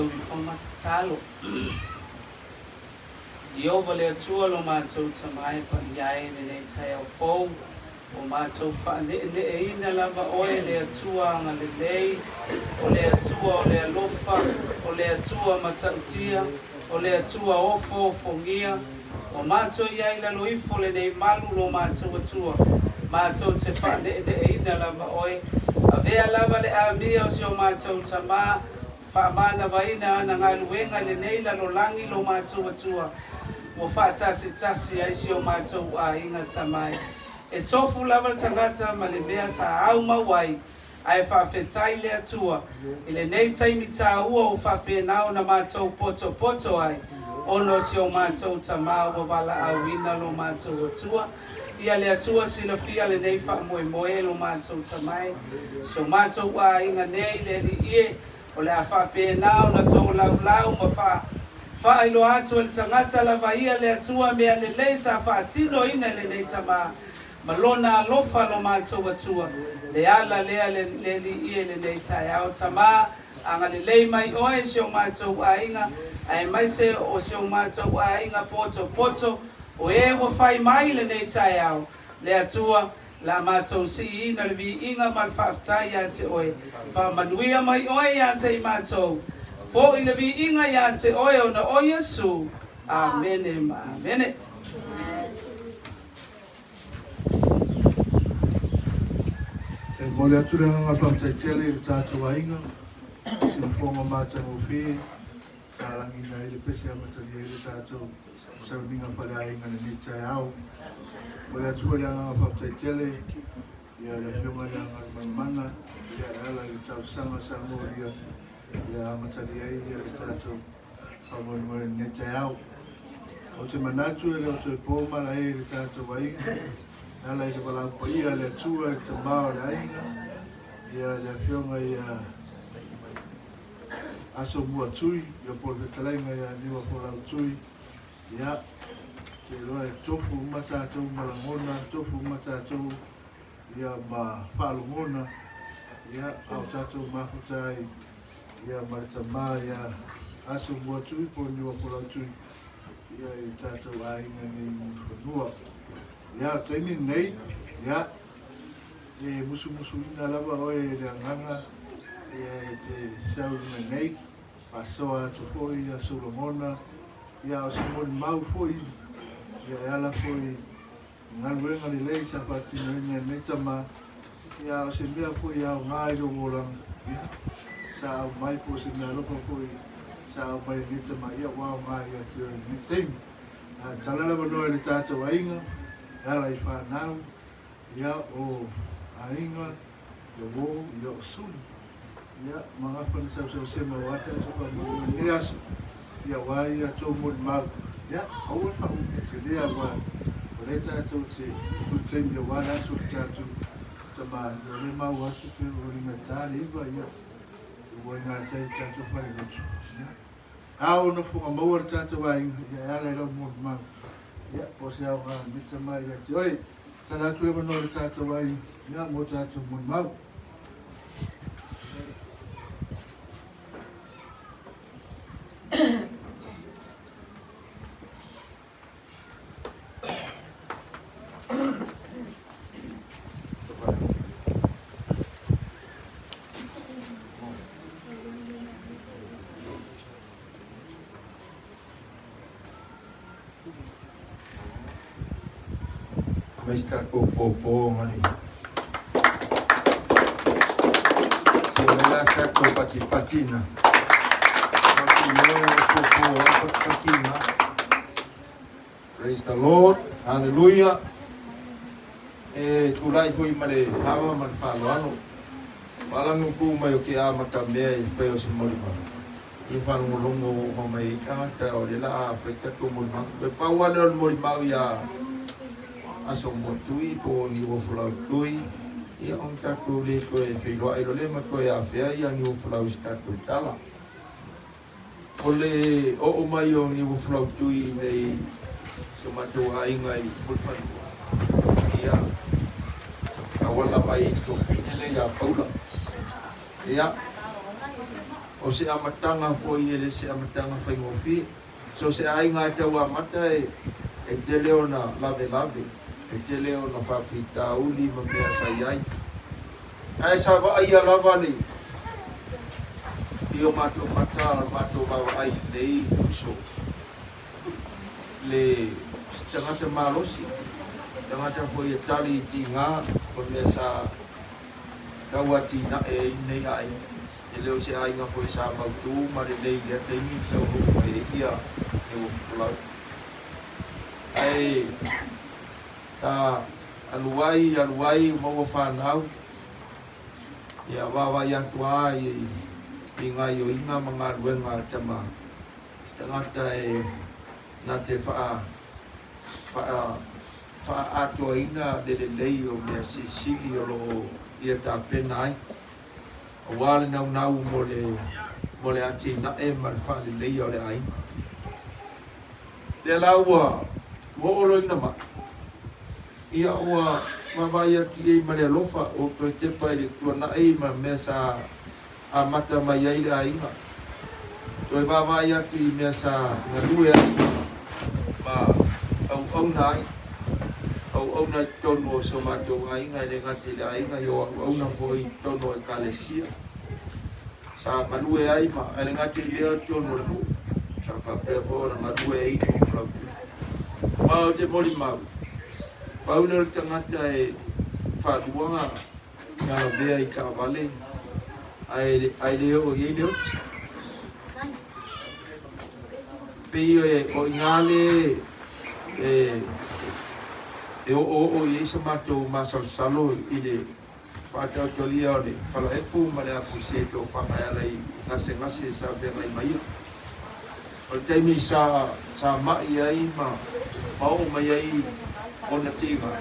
matou ifo ma tatalo. Ieova le Atua lo matou Tama e paia ai lenei taeao fou, ua matou faaneeneeina lava Oe le Atua agalelei, o le Atua o le alofa, o le Atua matautia, o le Atua ofoofogia, ua matou i ai i lalo ifo lenei malu lo matou Atua, matou te faaneeneeina lava Oe. Avea lava le amia o si o matou Tama, Faamanavaina ana galuega i lenei lalolagi lo matou Atua ua faatasitasi ai si o matou aiga tamai. E tofu lava le tagata ma le mea sa au mau ai, ae faafetai le Atua i lenei taimi taua ua faapena ona matou potopoto ai ona o si o matou Tama ua valaauina lo matou Atua. Ia le Atua silafia lenei faamoemoe e lo matou tamae, si o matou aiga nei le Alii e, o le a faapena ona toolaulau ma faa faailoa atu e le tagata lava ia le Atua mea lelei sa faatinoina e lenei tama ma lona alofa lo matou Atua, le ala lea le le Alii e lenei taeao tama Agalelei mai oe i si o matou aiga, aemaise o si o matou aiga potopoto, o e ua fai mai i lenei taeao, Le Atua, la matou siiina le viiga ma le faafetai ia te Oe. Faamanuia mai Oe ia te i matou. Foi le viiga ia te Oe ona o Iesu. Amene ma amene. E momoli atu le agaga faafetai tele i lo tatou aiga i se fofoga matagofie sa lagiina ai le pese amatalia ai le tatou sauniga faleaiga i lenei taeao. E momoli atu foi le agaga faafetai tele ia le Afioga ia Galumalemana e ala i le talosaga sa molia ia amatalia ai le tatou faamoemoe i lenei taeao. Ou te manatu e le o toe po malae i le tatou aiga, e ala i le valaau paia a le Atua i le tama o le aiga, ia le Afioga ia Asomua Tui, ia po o le fetalaiga ia Niua Folau Tui, ia, te iloa e tofu uma tatou ma lagona, tofu uma tatou ia ma faalogona, ia, a o tatou mafuta ai ia ma le tama ia Asomuatui po o Niuapolautui ia i le tatou aiga nei i Mulifanua. Ia, o le taimi lenei, ia, e musumusuina lava oe e le agaga ia e te sauni mai nei, faasoa atu foi ia sou lagona, ia a o se molimau foi ia e ala foi Galuega lelei sa faatinoina e lenei tama, ia a o se mea foi e aoga i lou olaga, ia, sa aumai po o se mea alofa foi sa aumai e lenei tama, ia ua aoga ia te oe i lenei taimi. A tala lava noa i le tatou aiga, e ala i fanau, ia o aiga, ia uo, ia o suli, ia ma gafa le sausausema aua tatou faamoemoe i lenei aso, ia aua ia tou molimau, ia aua le faaumi e te le aua o lea tatou te tu taimi aua le aso o le tatou tama, ia o lea e maua atu pe ua ligatā le iva, ia ua i gatai i le tatou falelotu, ia ao nofoga maua le tatou aiga, ia e ala i lau molimau, ia po o se aoga mita mai ia te oe. Tala atu le avanoa i le tatou aiga, ia mo tatou molimau. Aumai se tatou pōpō ma le Se mai la se tatou patipati na. Matou iloa e pōpō ai patipati na. Praise the Lord. Hallelujah. E tulai foi ma le ava ma le faaaloalo. Palangi pū mai o ke amata mea e fai o se molimau. Ia faalogologo uma mai ai tagata o lea la a fai tatou molimau. Toe pau lava lea o le molimau ia Asomuatui po o Niuofolautui, ia ona tatou le toe feiloai loa lea ma toe afea ia Niuofolau i se tatou tala. O le oo mai o Niuofolautui i inei i si o matou aiga i Mulifanua, ia, tauala mai i le tofine lea ia Paula. Ia. O se amataga foi e le se amataga faigofie. So o se aiga e tau amata e e tele ona lavelave, e tele ona faafitauli ma mea sa i ai. Ae sa vaaia lava le i o matou mata o le matou vaavaai i lenei uso, le tagata malosi, tagata foi e tali i tiga ma mea sa tau atinae ai lenei aiga. E le o se aiga foi sa mautu ma lelei i lea taimi na taunuu mai ai ia Niuafolau. Ae sa alu ai, alu ai, maua fanau, ia vaavaai atu lava i gaioiga ma galuega a le tama, se tagata e na te faa, faa, faaatoaina le lelei o mea silisili o lo o ia tapena ai. aua le naunau mo le mo le atinae ma le faaleleia o le aiga. Lea la ua ua oo loaina mai, ia ua vaavaai atu i ai ma le alofa, ua toe tepa i le tuanai ma mea sa amata mai ai le aiga. Toe vaavaai atu i mea sa galue ai ma auauna ai, auauna i totonu o si o matou aiga, e le gata i le aiga, ia o auauna foi i totonu o Ekalesia sa galue ai ma, ae le gata i lea o totonu o le nuu, sa faapea foi ona galue ai i Niumalautu. Ma ou te molimau, pau lea o le tagata e faalua na lavea i taavale ae le oo i ai le oti. Pei o i ina le e oooo i ai sa matou masalosalo i le faataotolia o le falaepu ma le apuse tofaga e ala i gasegase sa feagai ma ia. O le taimi sa sa ma'i ai ma ma oo mai ai ona tiga,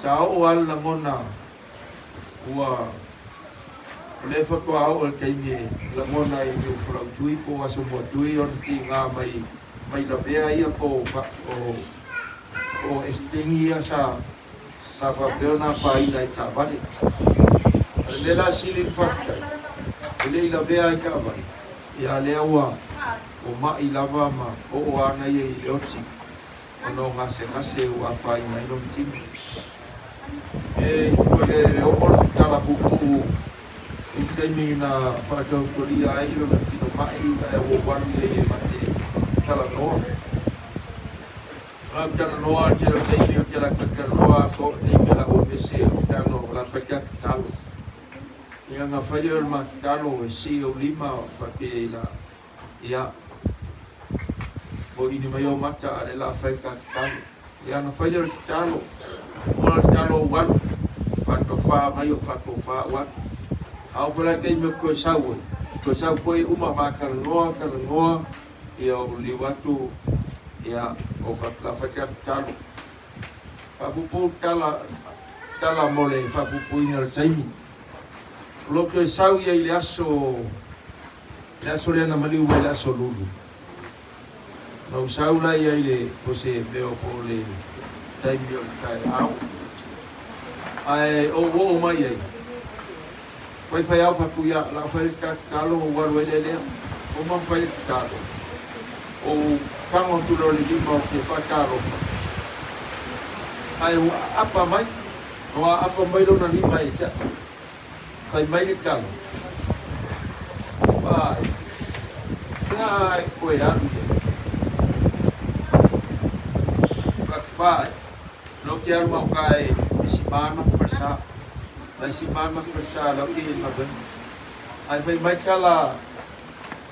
sa oo lava le lagona ua o lea faatoa oo i le taimi e lagona ai i Ufulautui po o Aso Muatui ona tiga mai mai lavea ia po o o esetegi ia sa sa faapea ona afaina i taavale. O le mea la sili ona faafetai, e le i lavea ai taavale, Ia lea ua ma'i lava ma oo ana ia i le oti ona o gasegase ua afaina ai lona tino. E toe le oo lau tala puupuu i le taimi na faataotolia ai lona tino ma'i ae ua ou alu i ai e ma te talanoa. Na ou talanoa le tele o taimi ou te alu atu e talanoa atoa le taimi o le a ou vevesi ai ou tago o le a fai ta tatalo. Ia na fai lea o le ma tatalo e sii ou lima faapea i la ia moini mai ou mata a le la fai ta tatalo. Ia na fai lea o le tatalo, uma le tatalo ou alu, faatofa mai ou faatofa ou alu. A oo foi la i le taimi ou te toe sau ai, toe sau foi uma ma talanoa talanoa, ia ou liliu atu ia ou la fai ta tatalo. Faapuupuu tala, tala mo le faapuupuuina o le taimi. O lo o toe sau ia i le aso, le aso lea na maliu mai le aso Lulu. Na ou sau la ia i le, po se mea po o le taimi o le taeao. Ae ou oo mai ai, Faifaiao fatu ia, la fai le tatalo ou alu ai lea lea. Uma ona fai le tatalo, ou tago atu loa i le lima ou te faatalofa, ae ua aapa mai, ua aapa mai lona lima ia te au. Fai mai le tala, Vaai, he aha e koe alu i ai? Vaai, no ke alu ma uka e isi mana falesa. Lai si mana falesa lau ke i galuega. Ae fai mai tala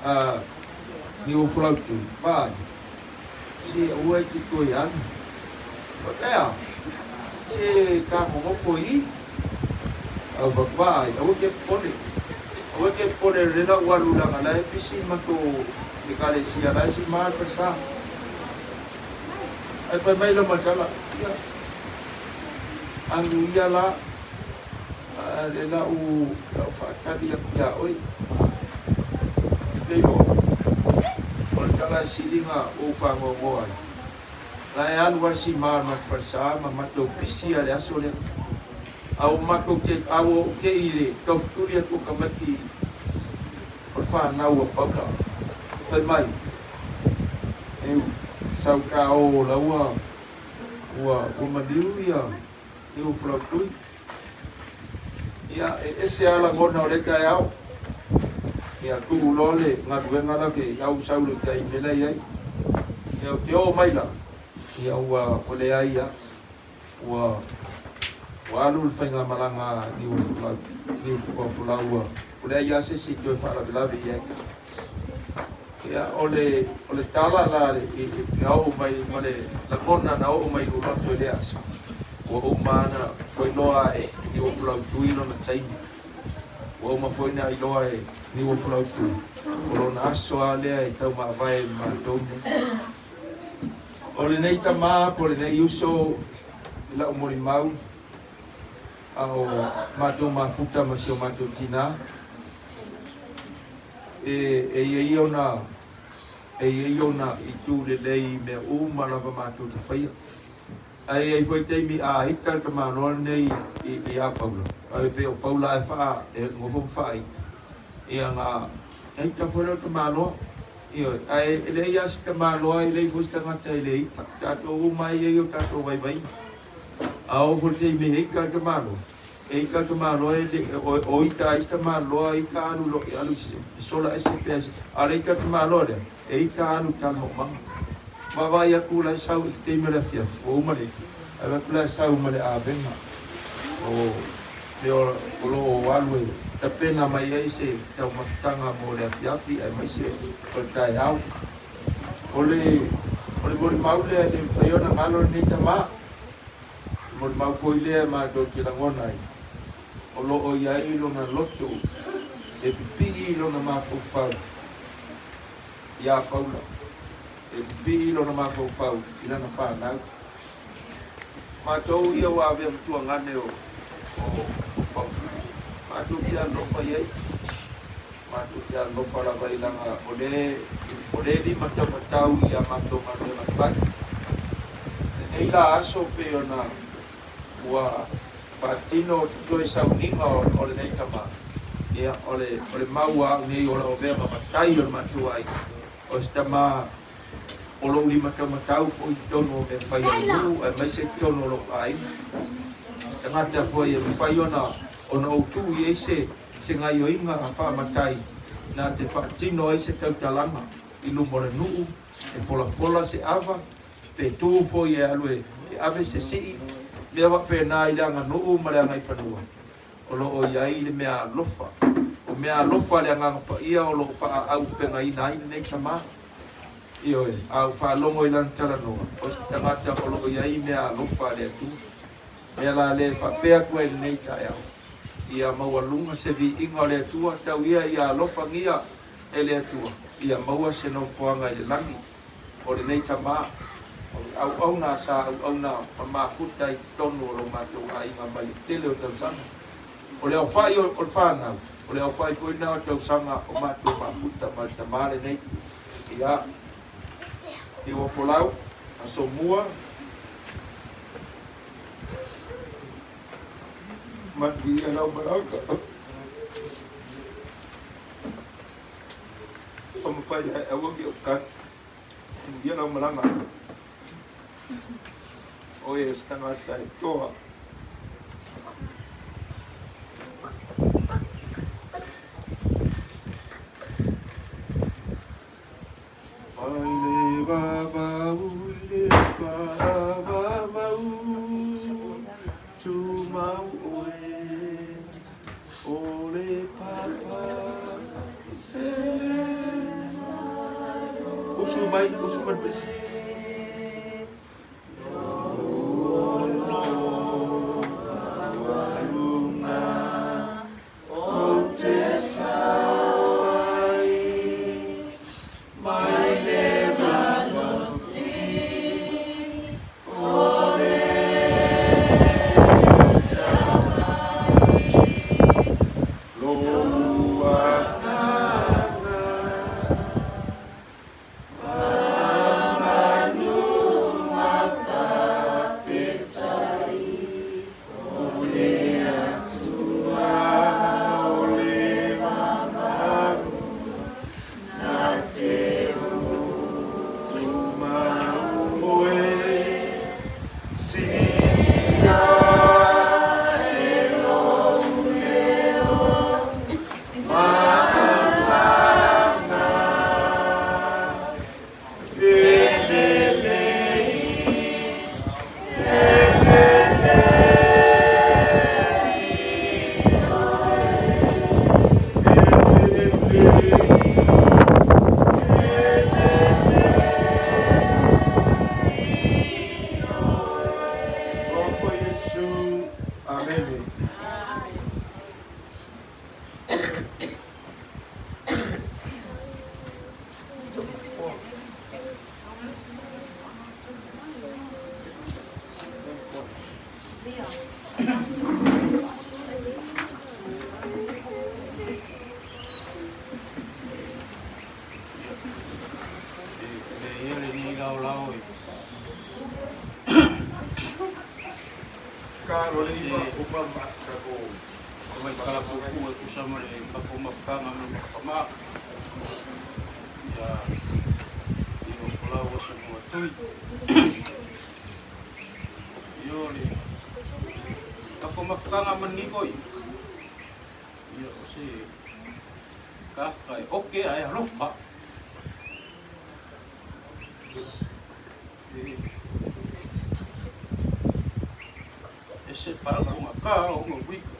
a Niuafulautui, Vaai, se aua e te toe alu. Faapea, se ka nonofo i i. Au fai, Vaai, aua e te popole. Aua e te popole o lea la ua alu leaga la e pisi matou ekalesia la e si ma le falesa. Ae fai mai loma tala, ia, alu ia la, a le la u lau faatali atu iā oe. E te iloa, o le tala e sili na ou faanoanoa ai, la e alu lava le sima o le matou falesa ma matou pisi lava i le aso lea. A ua matou te, a ua ou te i le taufetuli atu o tamaiti o le fanau a Paula. Fai mai, E sau ta o la ua ua ua maliu ia Niuafulautui. Ia, e ese lava lagona o lea taeao. Ia, tuu loa le galuega la ke au sau le tai mea la i ai. Ia, ou te oo mai la, ia ua ua leai lava. Ua ua alu le faigamalaga a Niuafolau, Niuafolau ua leai lava se isi e toe faalavelave i ai. Ia, o le o le tala la i na oo mai ma le lagona na oo mai i lou loto i lea aso, ua uma ona ua iloa e Niuafulautui lona taimi. Ua uma foi ona iloa e Niuafulautui o lona aso lava lea e taumavae ma matou nei. O lenei tama po o lenei uso i lau molimau, a o matou mafuta ma si o matou tinā, e, e i ai ona, e i ai ona itu lelei i mea uma lava matou te faia. Ae i ai foi taimi a ita le tamaloa lenei i, i a Paula, ae pei o Paula e faa, e nofo ma faaita, ia na, na ita foi lea o le tamaloa. Ioe, ae e leai lava se tamaloa, e leai foi se tagata e le ita. Tatou uma e i ai o tatou vaivaiga. A oo foi i le taimi e ita le tamaloa, e ita le tamaloa e le, o, o ita ai se tamaloa, ita alu lo, alu i sola ese pe ai se, a o le ita tamaloa lea, e ita alu i talamaomaga. Vaavaai atu la e sau i le taimi o le afiafi, ua uma le ita, ae vaai atu la e sau ma le avega o mea o lo o alu e tapena mai ai se taumafataga mo le afiafi aemaise o le taeao. O le, o le molimau lea e le mafai ona galo lenei tama. O le molimau foi lea matou te lagona ai, o lo o i ai lona loto e pipii i lona mafaufau iā Paula, e pipii i lona mafaufau i lana fanau. Matou ia ua avea matua gane o o Paula. Matou te alofa i ai. Matou te alofa lava i laga o le o le limataumatau i a matou galuega fai. Lenei la aso pei ona ua faatino toe sauniga o lenei tama, ia o le o le mau a au nei o lau avea ma matai o le matou aiga, o se tama o lou limataumatau foi i totonu o mea fai a le nuu aemaise i totonu o lou aiga. Se tagata foi e mafai ona ona ou tuu i ai se se gaioiga faamatai na te faatino ai se tautalaga i luma o le nuu, e folafola se ava, pe tu foi e alu e ave se sii, mea faapena i le aganuu ma le agaifanua. O lo o i ai le mea alofa. O mea alofa a le Agaga Paia o lo o faaauupegaina ai lenei tama. Ioe, a ou faalogo i lana talanoa, o se tagata o lo o i ai mea alofa a le Atua. Mea la lea e faapea atu ai i lenei taeao, ia maualuga se viiga o le Atua, tau ia ia alofagia e le Atua, ia maua se nofoaga i le lagi. O lenei tama, o le auauna sa auauna ma mafuta i totonu o lo matou aiga mai le tele o tausaga. O le aofai o le fanau, o le aofai foi lena o tausaga o matou mafuta ma le tama lenei. Ia, Niuafolau, Aso Mua, Manuia lau malaga. Taumafai ae aua ki ou kani. Manuia lau malaga. Oe o se tagata e toa. Mai le vavau i le faavavau, tumau oe o le papa e le Usu mai, usu mai le pesi. Iesu. Amene. Ia lenei laolao i Mai tala puupuu e tusa ma le tatou mafutaga ma le mafutama ia i o folau o se muatui. Ia o le tatou mafutaga ma lenei toi, ia o se kaka e oke ae alofa. E se whaangaunga ka o nga wika.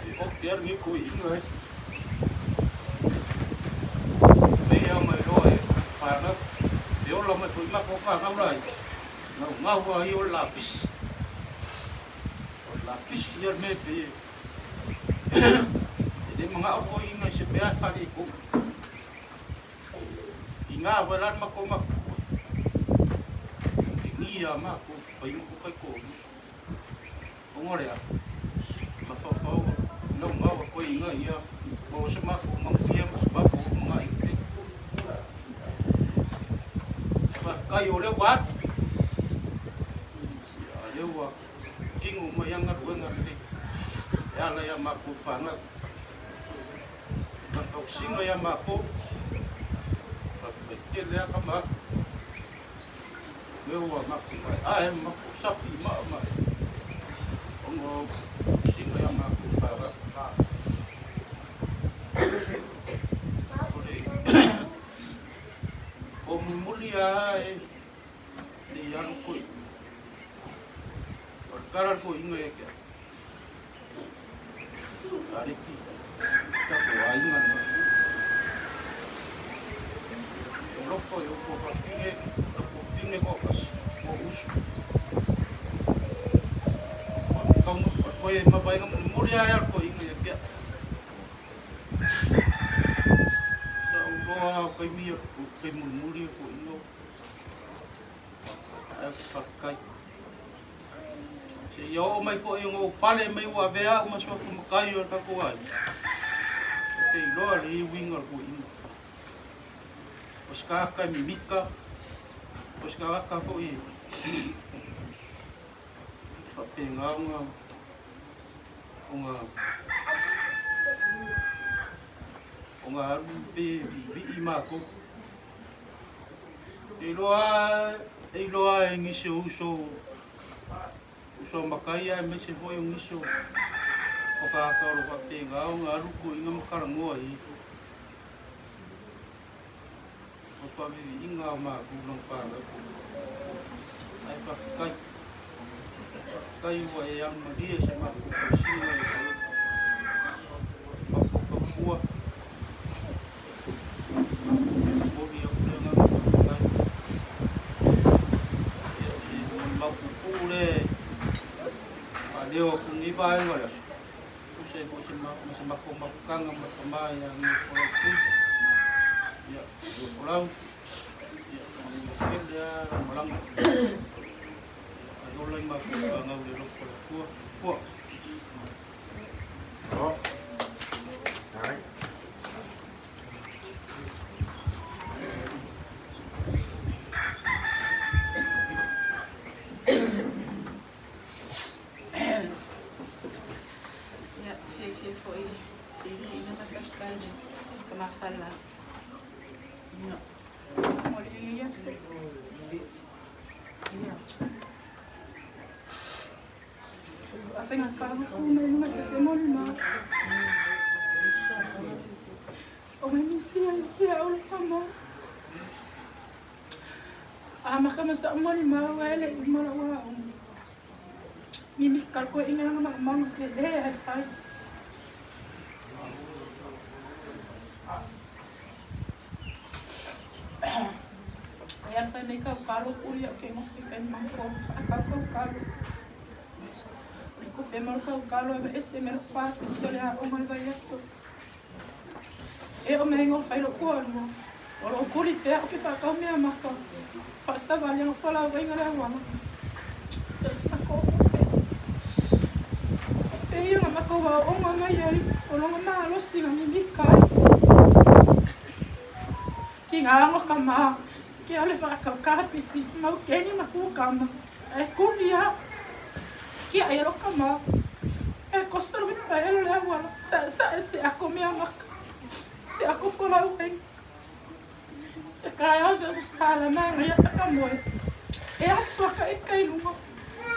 E oke aru i koe inga e. Mei au mai loa e whanau. E ola mai koe mako whanau lai. Ngau ngau ai o lapis. O lapis ia me pe. E le mangao koe inga i se pea whare i kou. I ngā wai rā mako mako. E ngi a mako, whai mako kai kō. O ngā rea, ma whawhau, nau ngā wa koe i ngā ia, ma o se mako, ma ngā ma se mako, ma ngā i te. Whawhai o reo wāti. Ia reo wa tingo mai anga ruenga rere. E ala ia mako whānau. Whakausinga ia mākou, whakawhai tele aka mākou. Me ua mākou mai ae, mākou sapi maa mai. Ona usinga ia mākou whara. Ore, o mumuli a e, nei anu koe. O le kara koe inga e kia. Ariki, taku aiga na. E loko i oko whakine, oko pine ko kasi, ko usu. Kaunga, koe e mapainga muli muli ai al koe inga ia kia. Sa uroa o kai mia, kai muli muli ko inga. Ai whakakai. Seia oo mai foi ona ou pale mai ua avea au ma suafa makai o le tatou aiga. Ou te iloa le uiga o le toeaina. O se tagata e mimita, o se tagata foi e faapena ona ona ona alu pe viivii matou. E iloa e iloa e nisi o uso uso makai aemaise foi o nisi o o tagata o lo o faapena ona alu toeaiina ma talanoa i o faaviviiga o matou lana fanau. Ae faafetai, faafetai ua e alumalie i se matou tausiga i le matou tautua. Momoli atu le agaga faafetai. Ia, o se molimau puupuu lea e faaleo atu i lenei vaega o le aso, tusa ai foi ma se matou mafutaga ma le tama ia Niufolau Tui. Ia, Niufolau, ia, manuia tele lava lau malaga. Ia, ae ola i matou fanau i le alofa o le Atua. Soifua. Ia, fiafia foi se ina faafetai le tama fala. Ia, mo le aso. Ia. Afegakanga mai luma ke se molima. O mai misia i ke au le tama. A maka masa molima wa ele i mala wa o. Mimi kalko inga nga ma mangu ke le hai fai. E ala fai mai kau kalo kuli au ke ngofi kai mangko whaakau kau kalo. O le kupe mo le kau kalo e ese me lo pasi si o le a onga le vai aso. E o me ngo fai lo kua lua. O lo kuli pea o ke whaakau mea maka. Whaasawali ang whala wainga le awala. So sa ko kupe. Kupe ia nga maka wa onga mai ai. O longa malosi nga mimika ai. Ki ngā ango ka mā. Ke ale whaakau kapisi. Mau keni ma kukama. E kuli a. Ki ai ro ka mā. E kosa ro pa elo le awala. Sa sa e se ako mea maka. Se ako folau ai. Se kai au se sa la mā ngai sa ka moe. E aso ka e kai lunga.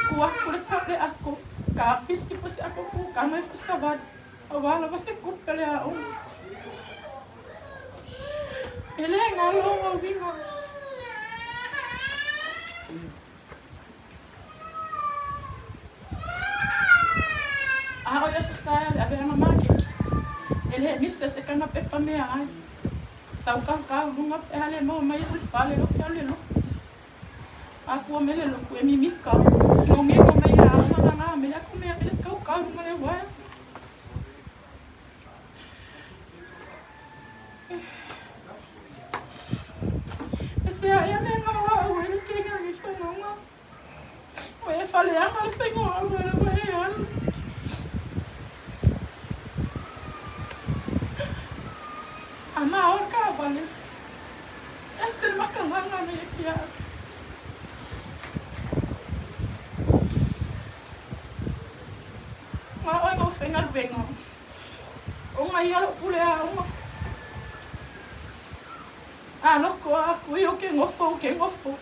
Ku aku le ka le ako. Kapisi po se ako kukama e fasavali. Awala va se kupe le a onga. E le ngalo o winga. A o ia sa le ave ana makeki. E le misa se kana pepa mea ai. Sau kau kau lunga pe ale mo mai o le fale lo ke ale lo. A kua mele lo ku e mimika. Singo ngengo mai a ama nga mele aku mea ele kau kau lunga le wae. E se a ia me ngā au e le kenga i whangaunga. O e whaleanga le whenga au e le wae alu. A mā o ka wale. E se makanganga me e kia. Ngā oi ngā whenga ruenga. O ngā ia lo pule a unga. A loko a kui o ke ngofo o ke ngofo.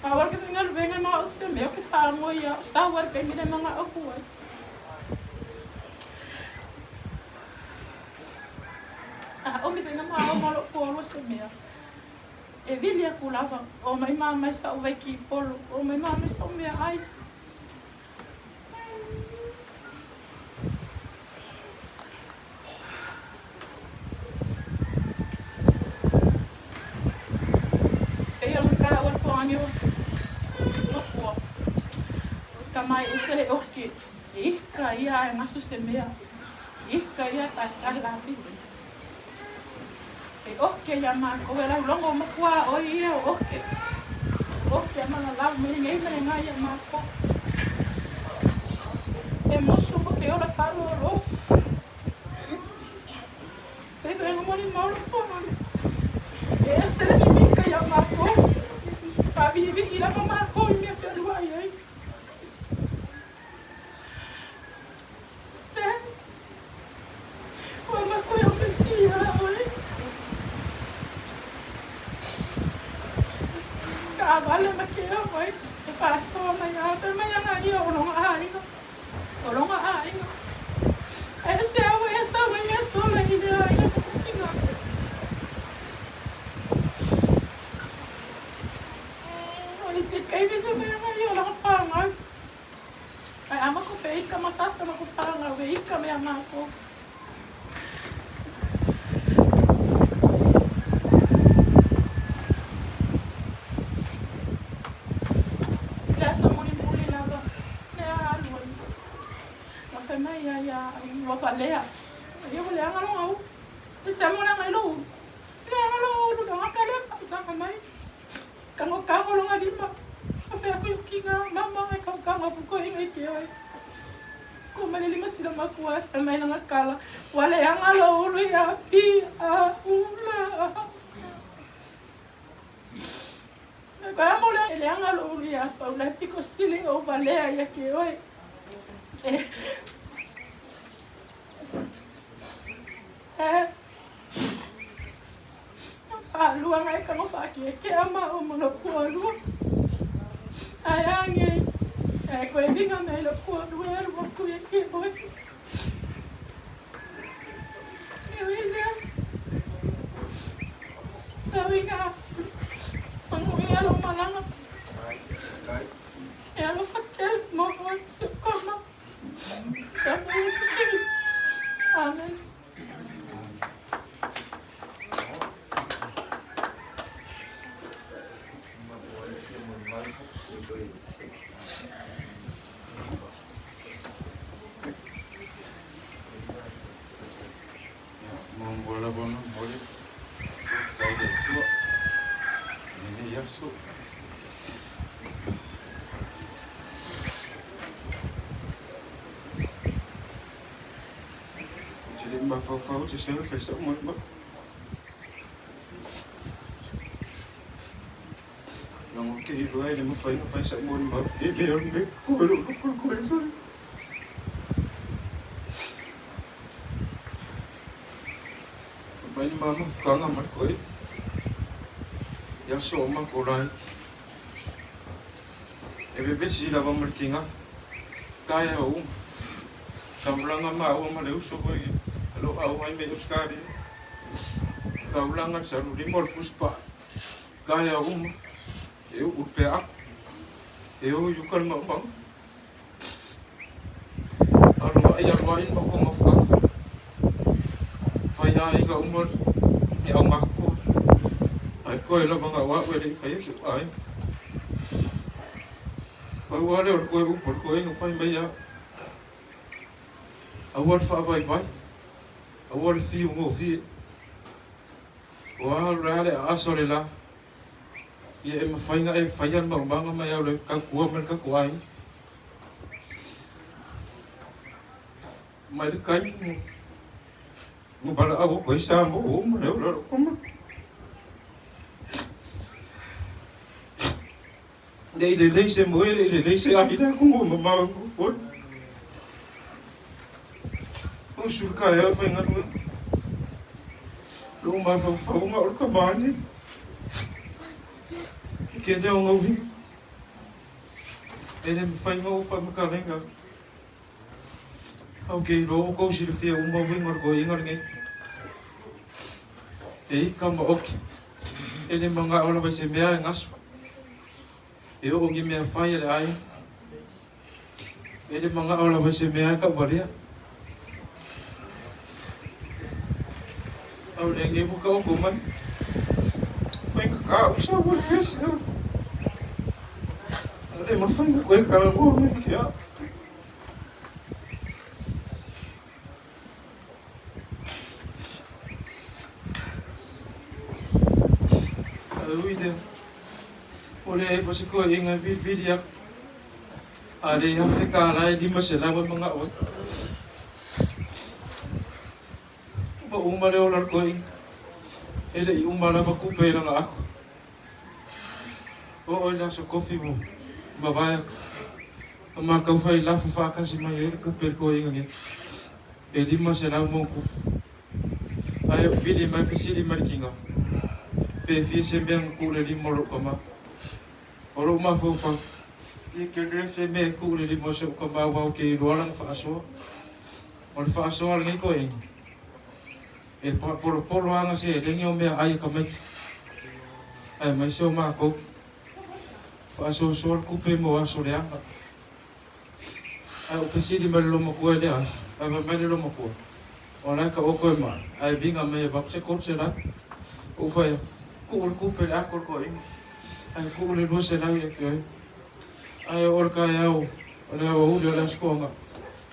A war ke whenga ruenga ma o se mea o ke whango ia. O sa war pe mire manga o kuai. A o mi whenga ma o malo polo se mea. E vili aku lava. O mai mā mai sa o vai ki polo. O mai mā mai sa o mea ai. Eia ma ka ua poangi o makua. Ka mai o se le oki. Ika ia e ngasu se mea. Ika ia ta ka lapisi. E oke ia mākou e lau longo o makua o ia o oke. Oke a mana lau me ngei me ngā ia mākou. E mosu mo ke ora whalo o ro. E te ngo moni mauro pōhani. E ese le mimika ia mākou. Ka vivi i lama mākou i mea whenua ai ai. Te Ua makoe o Mesia oe. Ka wale ma ke ao ai, e whaasoa mai a pe mai ana ia o longa aiga. O longa aiga. E se au e sa mai mea sola i le aiga ko kukinga. O le se kai ve mai ana ia o longa whānau. Ai ama ko pe ika ma sasa ma ko whānau e ika mea mākou. Le aso mulimuli lava, lea alu ai. Ma fai mai ia ia ua valea. Ia ua leaga longa u. E se mo leaga i lou ulu. Leaga lou ulu ka ngaka lea whakasanga mai. Kango kango longa lima. Ma fai aku i kinga mama e kau kanga puko inga i ke ai. Ko mai le lima sila makua e fai mai langa kala. Ua leaga lou ulu ia pi a ula. E koe amo lea e leaga lou ulu ia paula e piko sili o valea ia ke oe. E. E. Whaalua ngai kano whaakeke ma o ma lo kualua. Ai ange, e koe vinga mei lo kualua e rua kui e ke oe. E ui lea. Tau inga, mangu ia lo malanga. E alo whakel mo oe se koma. Ka mo Yesu Kristo. Amen. Muamua lava ona momoli le faafetai i le Atua i lenei aso. Ou te le i mafaufau ou te sau e fai sau molimau. Leaga ou te iloa e le mafai ona fai sau molimau tele o le mea koe lou loto koe mai. Mai le ma mafutaga mai koe i aso o matou laiti. E vevesi lava ma le tiga, taeao uma. Taulaga maua ma le uso foi o lo o auai mai Ausetalia. Taulaga le salulima o le fusipaa, taeao uma, e uu le peaato, e o i uka le maumauga. Alu ai alu ai le matou mafutaga. Fai aiga uma le aumatutua. Ae toe lava na o au e le i faia si ou aiga. Pau lava lea o le toe upu a le toeaina fai mai au, aua le faavaivai, aua le fiu gofie. Ua alu lea le aasa o le la, ia e mafai ona e faia le maumaga ma e alu e tautua mai le tatou aiga. Mai le taimi ua valaau atu ai Samoa uma le ola o lou tama. Ne i lelei se moe, ne i lelei se ahi le atunuu mamao e nofo ai. Usu le taeao e faigaluega. Lou mafaufauga o le tama nei. E tele ona uiga. E le mafai ona ou faamatalaina atu. Ou te iloa ua outou silafia uma uiga o le toeaina lenei. E ika ma oki. E le manao lava i se mea e gasu. E oo ni mea fai a le aiga. E le manao lava i se mea e tauvalea. Au lenei ua taoto mai. Faigata o sau o le ese. A le mafai na koe talanoa mai ke au. Ae ui lea, ua leai foi se toeaiga e vilivili aku. A le $1000 e 500 e manao ai. Ua uma le ola o le toeaina. E le i uma lava tupe i lana ato. Oo i le aso tofi ua mavae atu. Ma matou fai lafo faatasi mai ai le tupe i le toeaina nei. E 500 ma ona tupu. Ae ou vili mai fesili mai le tina, pe fia se mea na tuu i le lima o lou tama. O lou mafaufau, ia tele se mea e tuu i le lima o si ou tama aua ou te iloa lana faasoa. O le faasoa a lenei toeaina, e faapolopolo lava ana seleni o meaai a tamaiti, aemaise o matou. Faasoasoa le tupe mo aso leaga. Ae ou fesili mai le loomatua i lea aso, ae fai mai le loomatua, O la e taoto e mai, ae viga mai e avatu se 300. Ou fai atu, Tuu le tupe i le ato o le toeaina, ae tuu le 200 ia te oe. Ae oo le taeao o le aoauli o le Aso Toonai,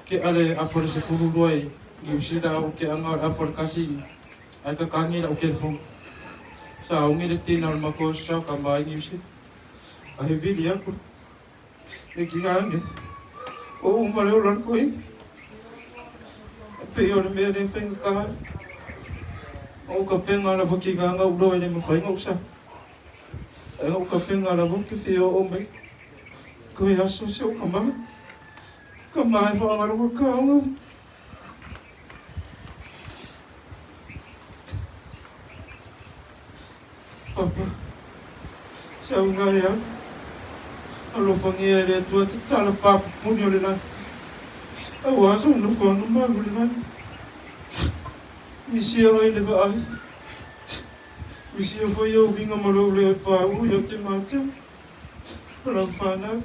tea le afa le 12 i Niu Sila au teaga o le afa le 1 i ae tatagi lau telefoni. Sauni le tina o le matou sa tama ai Niu Sila. Ae vili atu le tina ane, o uma le ola o le toeaina. E pei o le mea lea e faigata ai. O tapena lava tina na ou loa e le mafai ona ou sau. Ae o tapena lava ou te fia oo mai. Toe aso si ou tama. Tama e faagaloga taoga. Papa, sauga e au. Alofagia e le Atua tatala papupuni o le lagi. Aua sou nofoaga malu le lagi. Misia oe i le vaai. Misia foi ou uiga ma lou leo e paū ia te mātou ma lau fanau.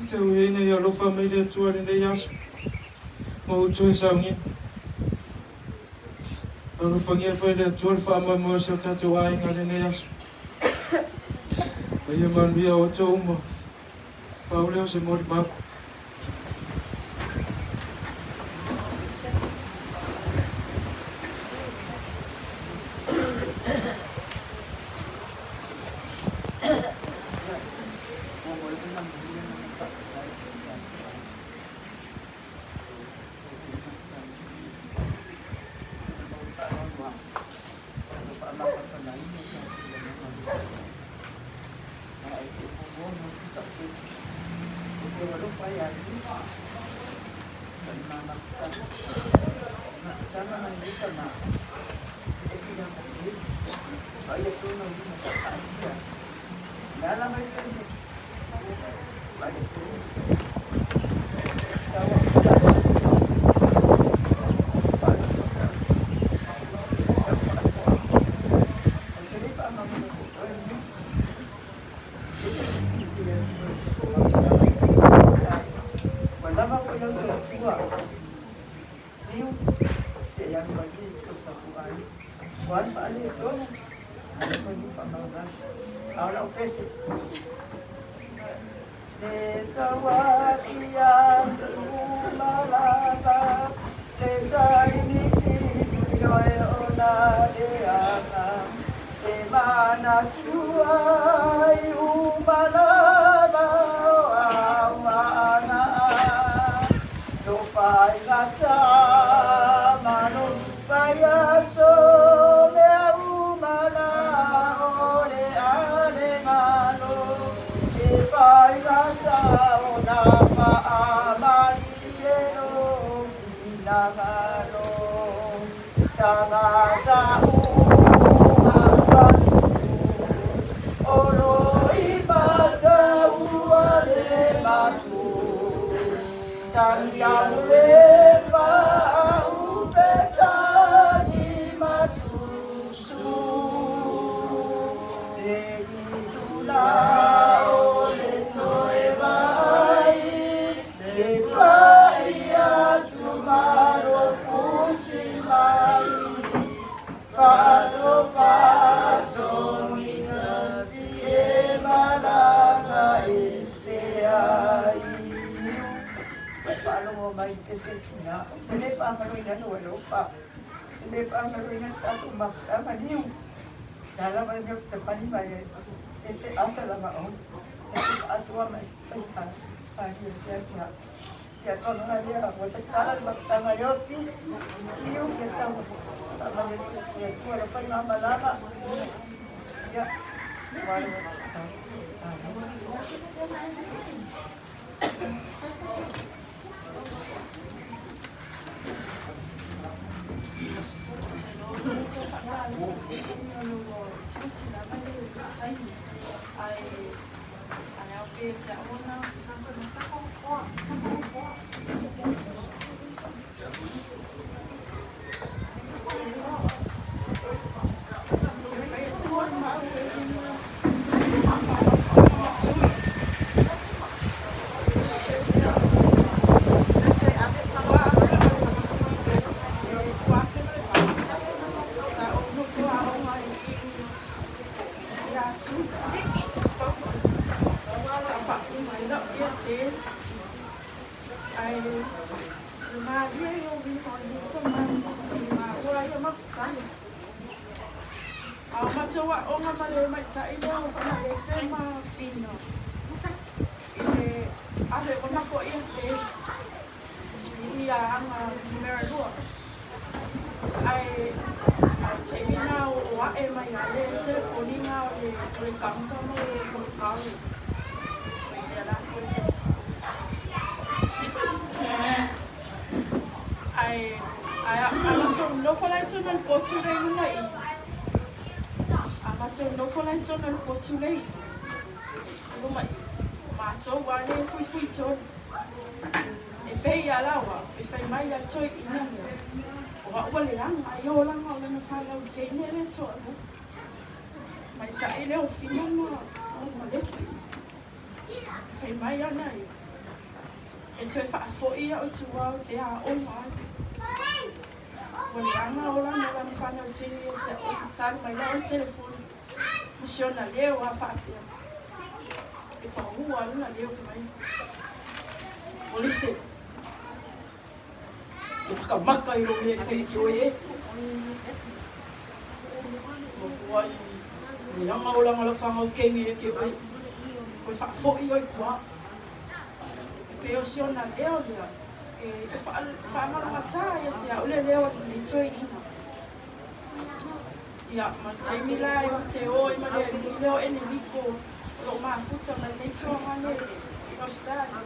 E tau ina ia alofa mai le Atua lenei aso ma ou toe saunia. Alofagia foi le Atua le faamoemoe o si o tatou aiga lenei aso. Ma ia manuia outou uma. Pau lea o se molimau. Ma si ona leo lava faapea, e paua lava lona leo fai mai, Kolise, e makamaka i lou mea e fai e te oe e. Ua matua leaga olaga o lau fanau keni ia te oe, toe faafoi oe i tua. E pei o si ona leo lea, e faagalogata ia te au le leo a lenei toeaina. Ia, ma le taimi la e te o ai ma le alii lea o Enerico o lo o mafuta mai lenei tuagane i Australia.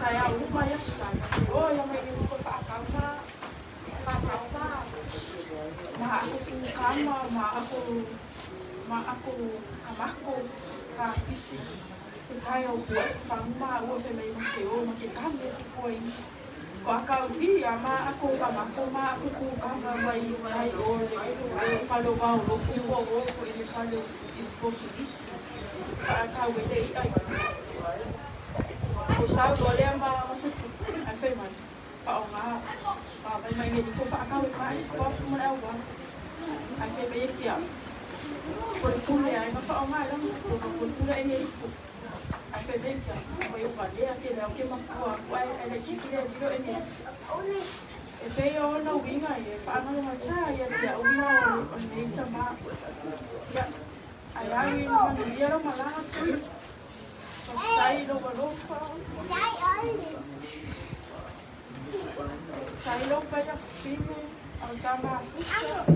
Taeao uma i aso sa, ma te o ai lava i le Enerico e faatau ma faatau ma ma ako kukama, ma ako ma ako kamako kapisi se pae o kua e fafagu maua fai mai ma te o ma te kame aku koe i Ko akau i a ma ako ka mako ma aku ku kama mai kai o le fale o wao loku ko o ko i le fale o i pofilisi whaakau e le i'a i ko sau loa lea ma ma se pupu ai fai mai whaonga ma mai mai nei ko whaakau e mai ko aku ma le au ai fai mai e kia ko le pule ai ma whaonga e langa ko ko le pule e nei ko Ai fai mai kia, mai o valea ke leo ke makua aku ai ai laitiiti le alii leo e nei. E pei o ona uiga ia e faagalogatā ia te aʻu ma o lenei tamā. Ia, ai au ina manuia lau malaga tui. Faafetai i lou alofa. Faafetai i lou fai afafine au tama afusa.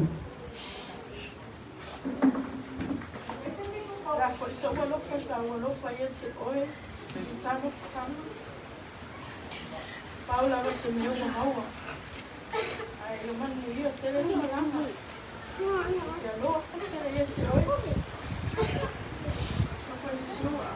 La foi sou alofa sa ou alofa ia te oe i tama futama. Pau lava se mea ua maua. Ae ia manuia tele le malaga. Te alofa tele ia te oe. Whakaisua.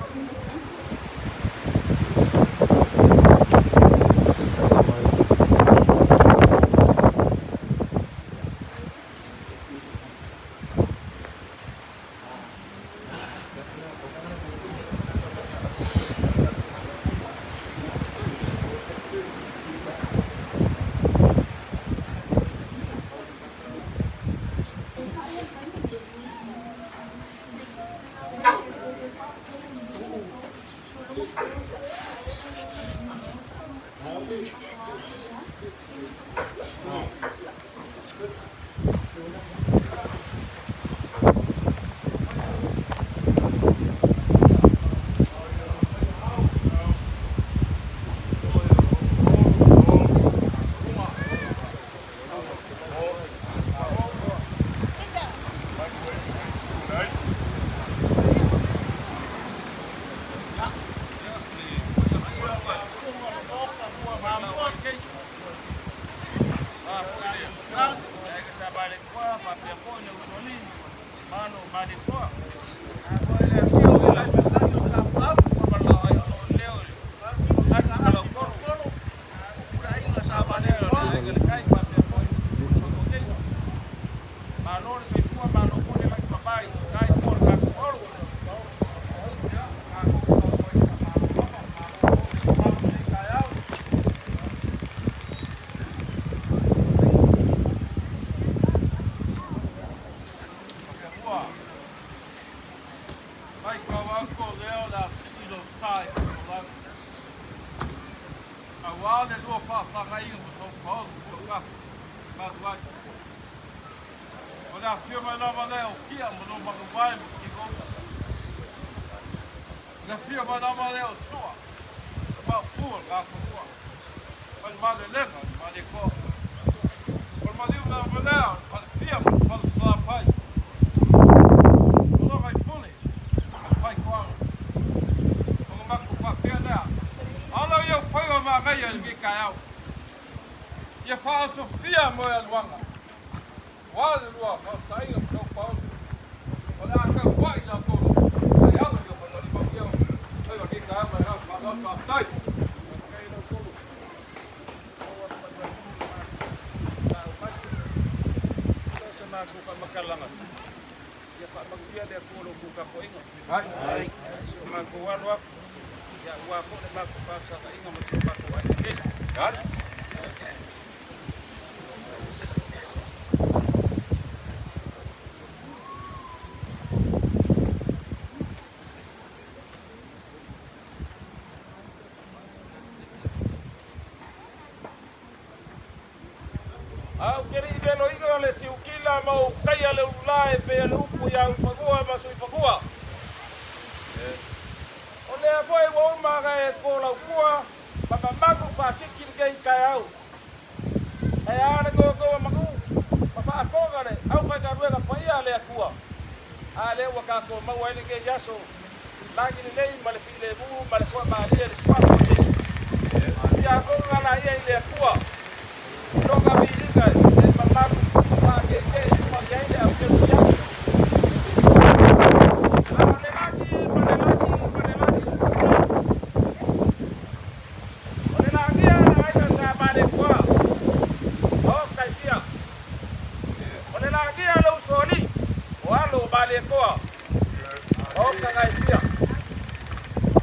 Mai kau aku o lea o le a sii lou sa e fofolau. Auā le lua faafeagaiga ma sou paolo ma sou gafa malu ai. O le afio mai lava lea o Kia ma lou maluvae ma Kigousi. O le afio mai lava lea o Sua, le maopu o le Gafanua, mai le Malelega i le Malietoa. O le maliu lava lea o le Falefia ma le Falesalafai. O Logaipule ma le Faitoaga. Ona matou faapea lea, Ala i ou faiva manaia i lenei taeao, ia faaosofia moe aluaga, ua le lua faafesaiga ma sou paolo, o le a tauai la outou loto, ae alo i o manualima ia ou faiva i lenei taeao ma le agaga faaaloalo. Faafetai. Ia faamanuia le Atua i lo outou tapuaiga. Si o matou alo aku, ia aua foi le matou faafesagaiga ma si o matou aiga tele. pei o le upu ia Ulufanua ma Suifanua. O lea foi ua uma ona e tolaupua ma mamalu faatiti lenei taeao. Ae a le nonoa manu ma faatoga le aufaigaluega paia a le Atua, a lea ua tatou maua ai lenei aso lagi lelei ma le filemu ma le toamalie i le Suafa o Iesu. Ia agoga laia i le Atua i lona viiga e mamalu faakeekee uma i ai le au kerisiano. A o le lagi ma le lagi ma le lagi sufulu. O le lagia a le aiga sa Malietoa, Maota i Fia. O le lagia a le usoalii, o alo o Malietoa, Maota na i Fia.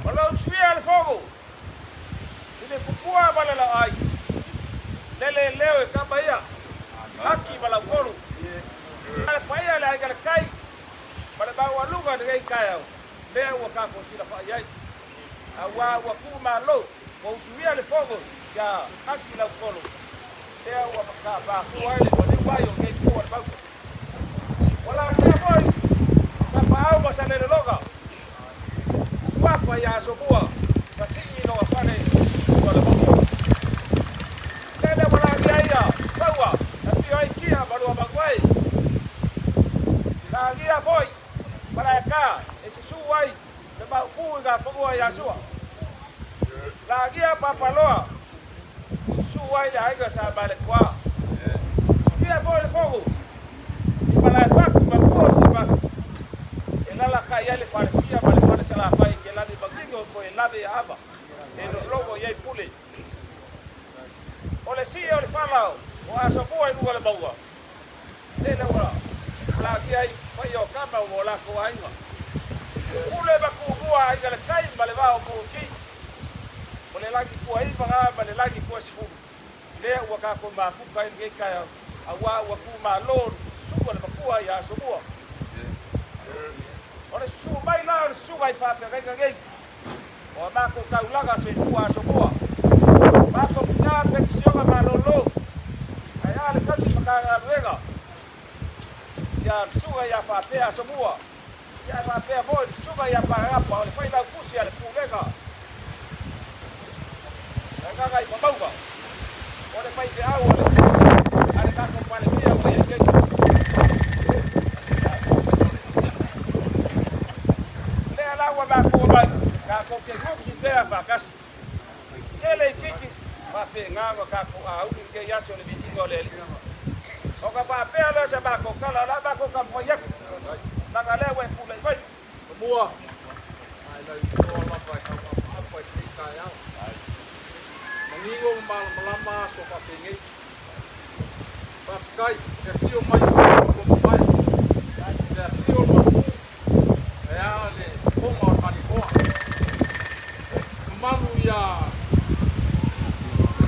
O le usuia a le fono, i le pupua ma le laai, lele leo e kama ia, Haki ma Lautolu. A le paia le aiga le tai, ma le maualuga lenei taeao, lea ua tatou silafai ai. Auā ua tuu malo, ua usuia le fono ia Aki Lautolo, lea ua matapatua ai le maliu mai o lenei itu o le maota. Ua lagia foi Tapaau ma Salelologa, suafa ia Asomua ma sii i lona fale i Ualamaua. Lele ua lagia ia Saua, afio ai Kia ma Luamanuai. Lagia foi Malaeta e susu ai le maupū i ngā fanua i Asua. Lagia Papaloa, susu ai le aiga sa Malekoa. Suia foi le fono i Malaefatu ma Puafimafi e lalakai ai le falefia ma le fale salafai ke lave manino ko e lave ia ava e lologo i ai pule. O le sii o le fala o Asomua i luga o le mauga, lele ua lagia ai paia o tama o latou aiga. Pule ma tumua aiga le tai ma le vao puuki. O le lagi 9 na ma le lagi 20. Lea ua tatou mafuta ai lenei taeao, auā ua tumalo le susuga le matua ia Asomua. O le susu mai la o le susuga i faafeagaiga nei, o a matou taulaga soifua Asomua, matou tina penisiona malolo, ae a le tausi Matagaluega ia susuga ia Faapea Asomua, ia ae faapea foi le susuga ia Paeapa o le failautusi a le Pulega o Gagaifomauga, o le faifeau a le a le tatou Palemia ua i ai nei. Lea la ua mafua mai, tatou te nuti pea faatasi. Tele itiiti, faapena ona tatou auli lenei aso i le viiga o le Alii. Ona faapea lea o se matou tala, o le a matou taumafai atu, leaga lea ua e tulai mai. Tumua, ae lau iloa lava e tau apaapa i lenei taeao. Manino ma malamalama aso faapenei. Faafetai, e afio mai o le mamae, le afio o le Maopu, ae a le fofoga o le Malietoa. Mamalu ia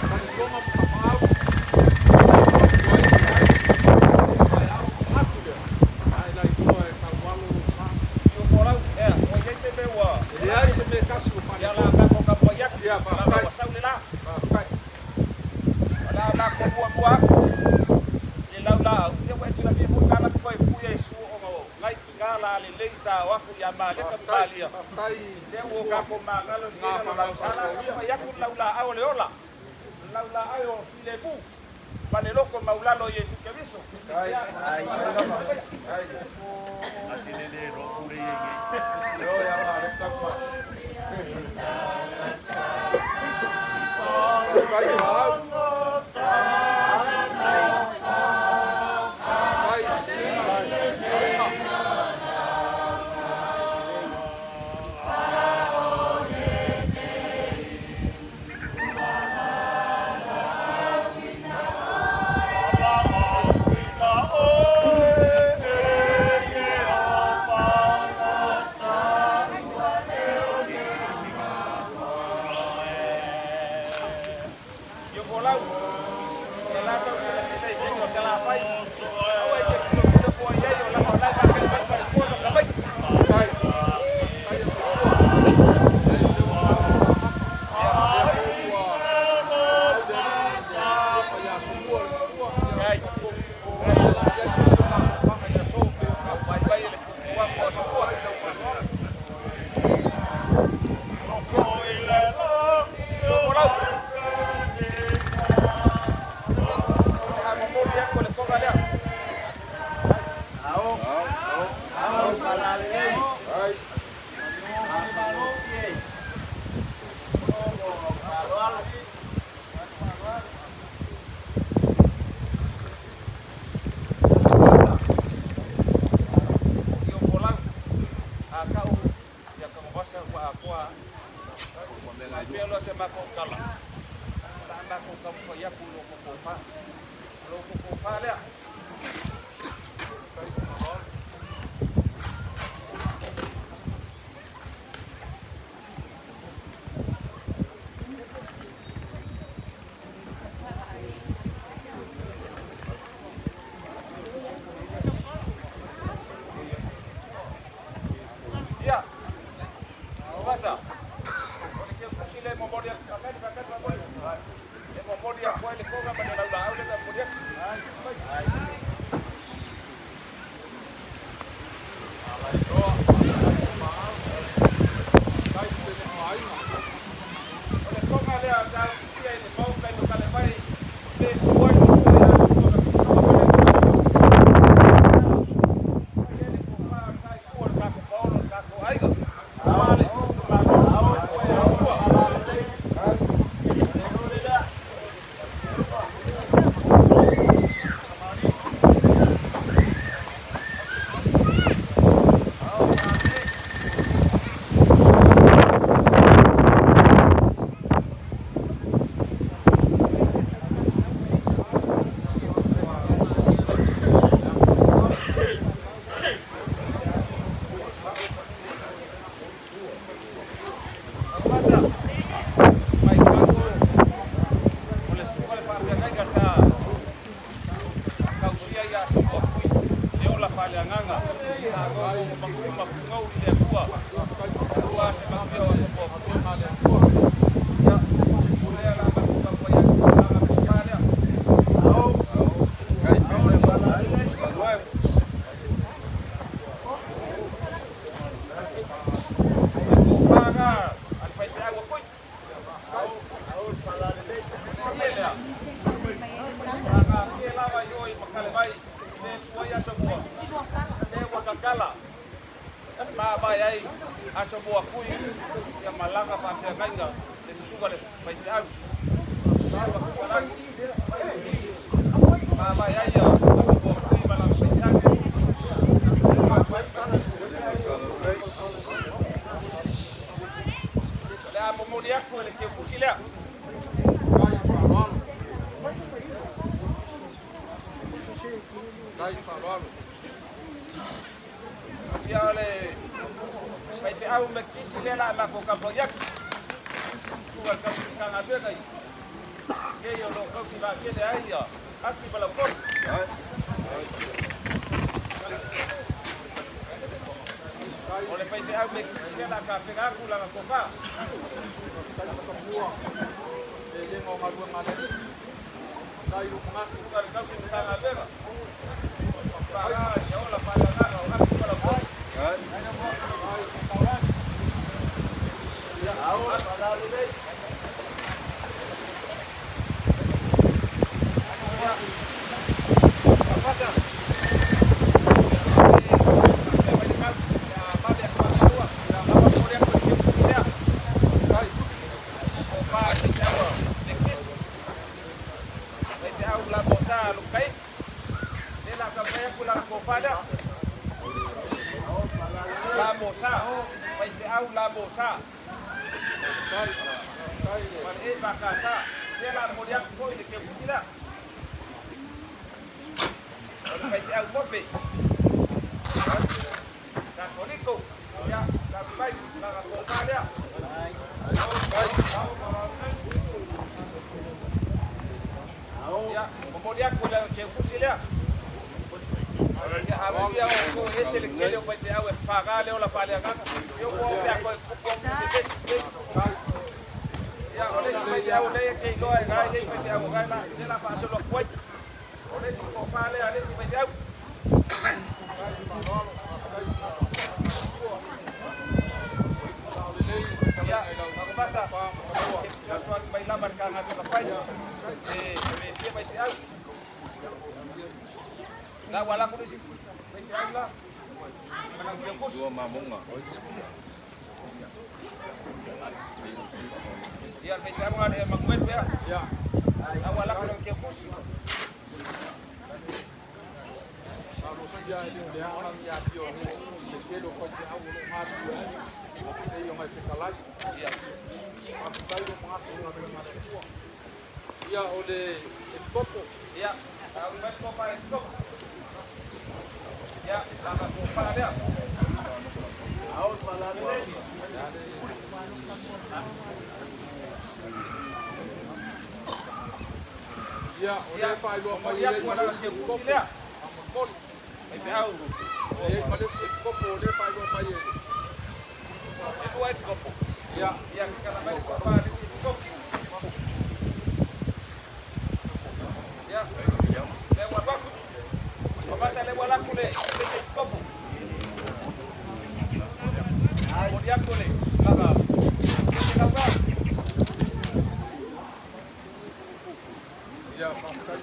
Malietoga ma Tapaau, lea ua ai le aiga i lenei taeao, ona manatu lea, ae lailoa e taualo lou sa. Iofolau, ea, ua i ai se mea ua. E leai se mea e tasi ua Ia la faaletonu. matou tapuai atu, Ia, leaga faafetai. ua sau le la. Faafetai. O le a matou muamua atu i le laulaau, ia ua e silafia foi tala atu foi pui ai su ona o nai tina la lelei sa o atu ia Maleka ma Faafetai, Malia. faafetai Lea ua Tumua tatou magalo i i ngā lenei lalolagi. whanau A la sa taumafai atu le laulaau o le ola, le laulaau o filemu ma le loto maulalo o Iesu Keriso. Ia, Lua mamoga. Ia, le faifeau le Manuete ia. Aua lako le keukusi. Ia e le o le ao ia pio le le tele o faifeau o lo o galulue ai pei ona e fetalai. Faafetai ua manatu i galuega a le Atua. Ia o le epikopo. Ia, au mai le tofa epikopo. Ia, lava tofa lea. Ia, o lea e faailoa mai e i ai ma le isi epikopo. Faamolemole. E i ai ma le isi epikopo o lea e faailoa mai e. E lua epikopo. Ia. Ia, tatala mai le tofa a le isi epikopo. Ia, lea ua alu atu. Masa lea ua alu atu le isi epikopo. Momoli atu le tulaga se lauga. Ia, faafetai.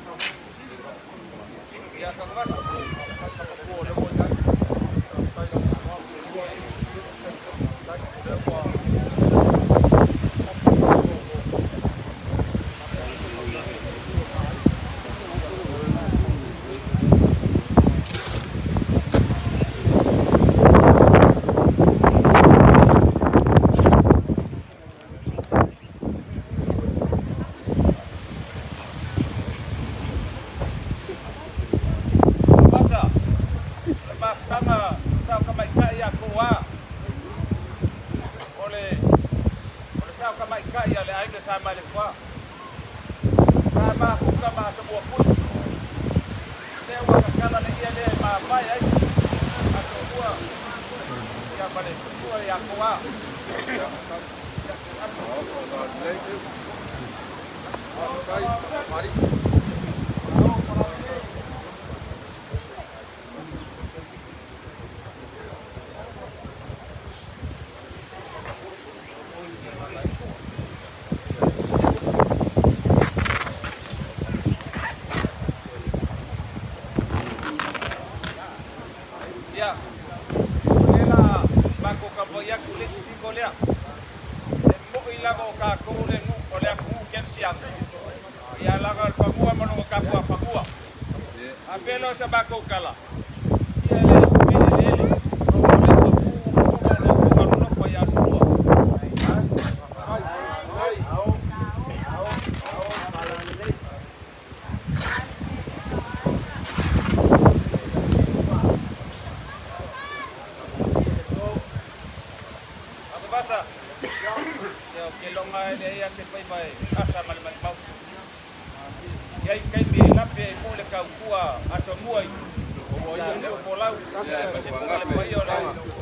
Ia, Tanuvasa. Faafetai o lea ua i ai. Faafetai lau faaaloalo. Faafetai o lea ua Masa, o le mafutaga sa o tamaitai ia Koa, o le o le sa o tamaitai a le aiga sa mai le Koa. Sa mafuta ma aso muapui. Lea ua tatala le ia lea e mavae ai aso lua ia ma le tua ia Koa. Ia, o lea la matou taumafai atu i le isi pito lea. E moi lava o tatou le nuu o le atunuu kerisiano, ia laga o le fanua ma lona tapuafanua. A pea lea o sa matou tala, ia e le umi le eleele, o lea ua tu ona o lo outou alolofa ia Asomua. Atavasa, ia o ke loga e leai a se faiva e asa ma le maimau. I ai taimi e lape ai foi le tautua Asomua i ia leo folau ma se fuga le paia o le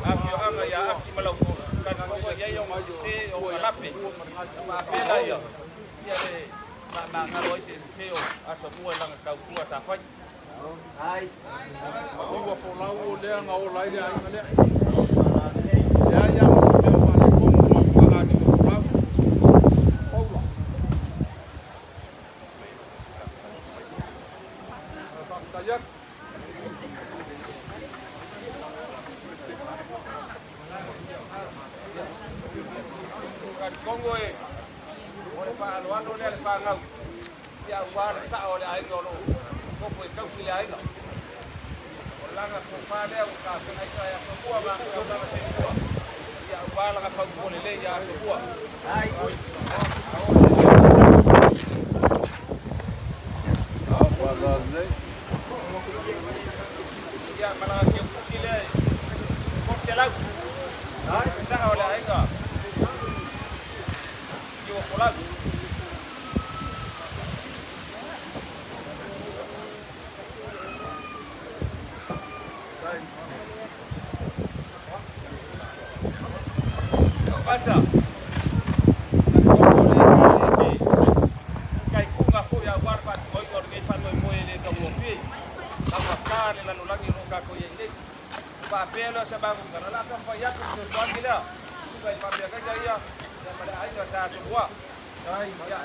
afioaga ia Aki ma Lautolu. Talitonu e i ai ona sese o ona lape ma apela ia ia le faamagalo ai se sese o Asomua i lana tautua sa fai. Ua folau o lea na ola ai le aiga lea. Leai lava ma se mea o faaletonu ma mafuaaga a Niuafolau. Paula. Faafetai atu. Talitonu e o le faaaloalo lea le fanau ia aua le sao o le aiga o lo o nofo e tausi le aiga. O lana tofa lea ua tapenaina e Asomua ma ana tausaga seilua ia aua lana fautua lelei ia Asomua. Ia ma lana teutusi lea e 300 le sao o le aiga Niuafolau. Pasa. Kai kunga foi a war fa oi o nei fa noi moe le tau ofi. Ka fa ka le lalolagi o ka ko ye nei. Fa pelo sa ba ku kana la ka fa ya ku se swani la. Kai fa pia ka ia. Ya ma le ai sa so bua. Ai ya.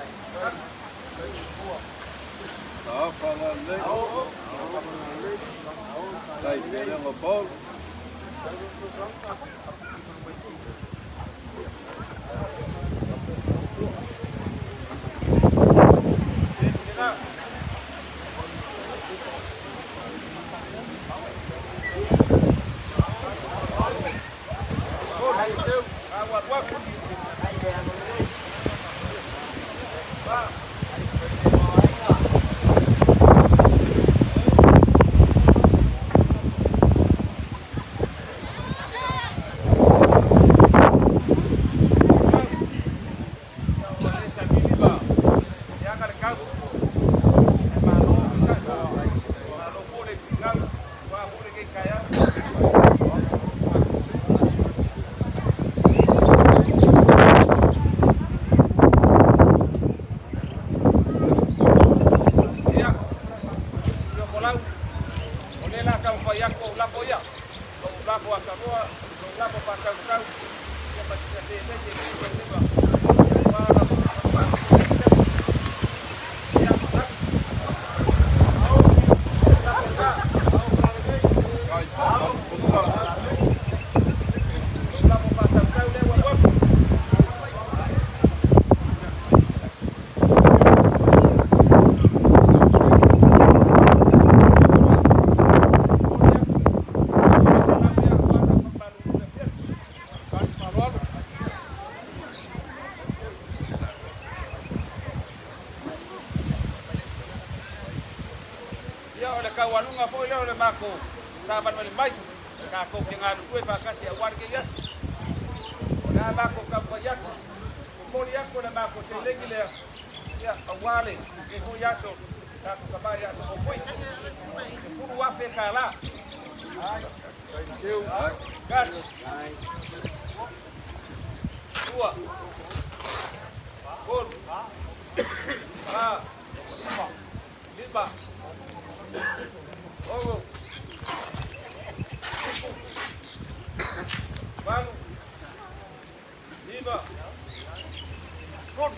Tai pele ngo Paul. Ia o le taualuga foi lea o le makou savali mai tatou te galulue faatasi aua lenei aso. O le a matou taumafai atu, momoli atu le matou seleni lea, ia aua lenei foi aso tatou kava ia Sopoi. $10,000. Tasi, lua, tolu, fa, lima, ono, valu, iva, sefulu.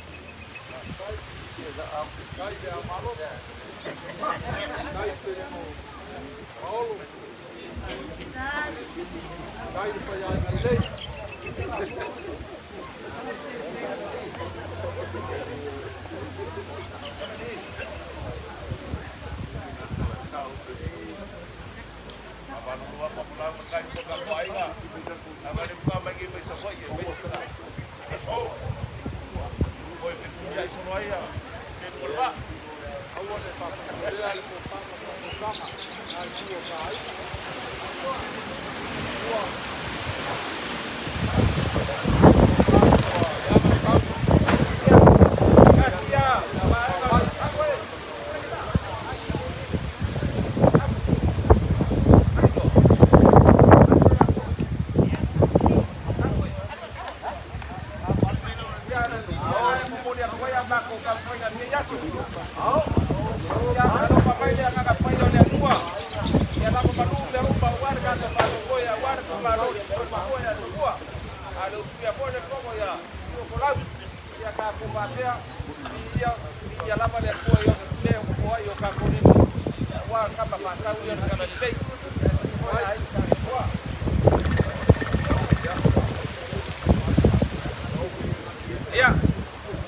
Ia,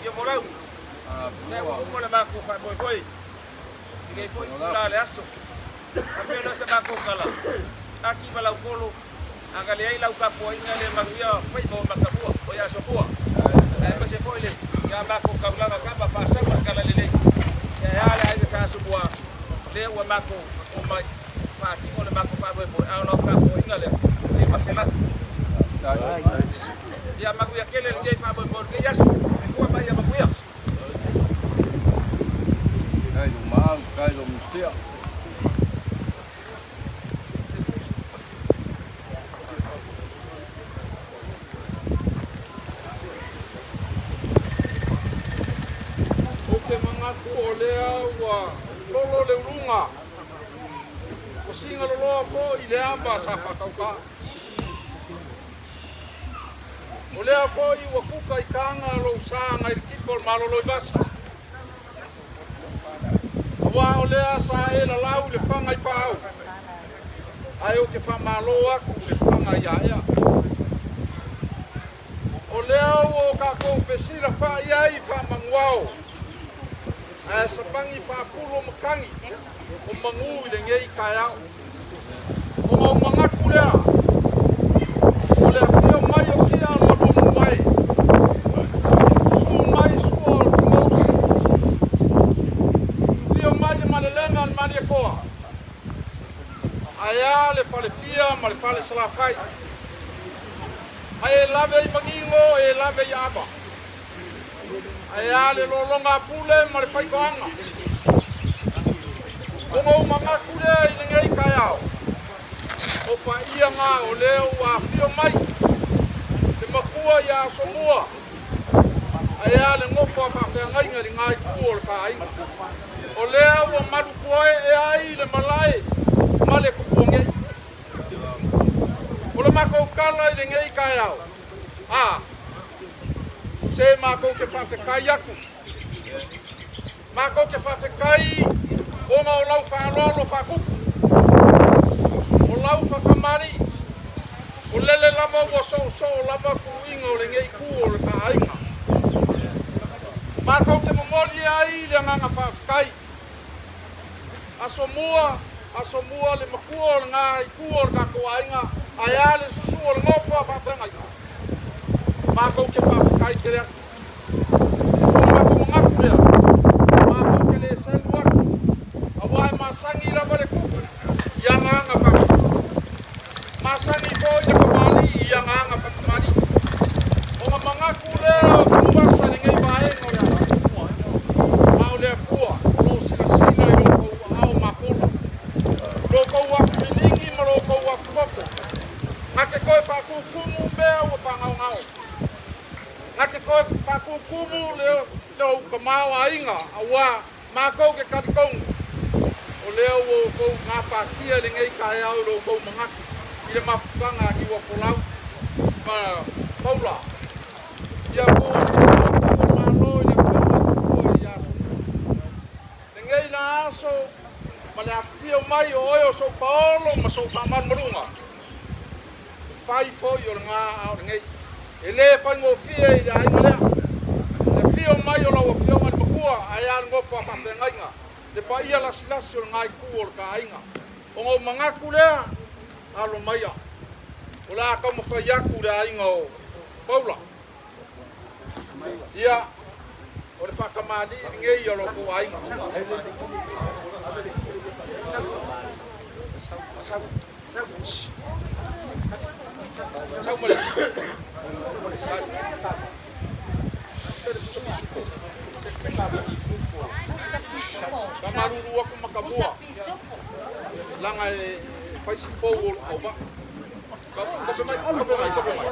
ia molau. Lea ua uma le matou faamoemoe i lenei foi itula o le aso. Faapea lea o se matou tala, Aki ma Lautolo, a na leai lau tapuaiga le manuia faiva o Matamua, o ia Asomua, aemaise foi le ia matou taulaga kama faasaua le talalelei. Ia e a le aiga sa Asomua, lea ua matou omai faatino le matou faamoemoe, a o lau tapuaiga lea, e maselatu. Ia manuia tele lenei faamoemoe o lenei aso. Soifua ma ia manuia. Kai lo maau, kai lo musia. Ou te manatu o lea ua lolo le uluga, ua sigaloloa foi le ava sa faatauta. O lea foi ua kuka i taga lou sa nai le kipa o le malolo i vasa. Aua o lea sa e lalau i le faga i paau, ae ou te faamalo atu i le faga. mafuaaga ia ea. O lea ua o tatou fesilafa'i ai faamanuao, ae sapagi faapulu o matagi o manu i lenei taeao. Ona ou manatu lea, o le afio mai o Tia o le Maluanuae, susu mai Sua o le Tinousi, afio mai le Malelega a le Malietoa, ae a le Falefia ma le Fale Salafai. Ae lave i Manino, e lave i Ava. Ae a le lologa a Pule ma le faitoaga. Ona ou manatu lea i lenei taeao, o paia na o lea ua afio mai le matua ia Asomua, ae a le nofo a faafeagaiga i lena itu o le taaiga. O lea ua malupuaee ai le malae ma le tupua nei. O le matou tala i lenei taeao, a, se matou te faafetai atu, matou te faafetai ona o lau faaaloalo faatupu, o lau faatamalii, o lele lava ua soosoo lava tuluiga o lenei itu o le taaiga. Matou te momoli ai le agaga faafetai. Asomua, Asomua le matua o lena itu o le tatou aiga, ae a le susu o le nofo a faafeagaiga? Matou te faafetai tele atu. O le matou manatu lea, matou te le selu atu, aua e masani lava le tupu i ana aga faatupu. Masani foi le tamalii i ana aga faatamalii. Ona manatu lea o Tanuvasa i lenei vaega o le atunuu, a o le Atua o lo o silasila i lo outou aao mafola, lo outou afufiligi ma lo outou afutoto, na te toe faatutumu mea ua faagaogao, na te toe faatutumu le ou tamaoaiga, aua Matou te talitonu, o lea ua outou gapatia i lenei taeao i lo outou manatu i le mafutaga a Niuafolau ma Paula, ia po o le Tupua foi o le Malo i le Afioga i le Tupua ia Asomua. Lenei la aso ma le afifio mai o oe o sou paolo ma sou faamalumaluga, e fai foi o lena a o lenei. E le faigofie i le aiga lea le afio mai o lau Afioga i le Matua ae a le nofo a faafeagaiga, le paia lasilasi o lena itu o le ta aiga. Ona ou manatu lea, alo maia, o le a taumafai atu le aiga o Paula. Ia, o le faatamalii lenei o lo outou aiga. Faamalulu atu Matamua, leaga e fai si fou o lou auvaa. Tope mai, tope mai, tope mai.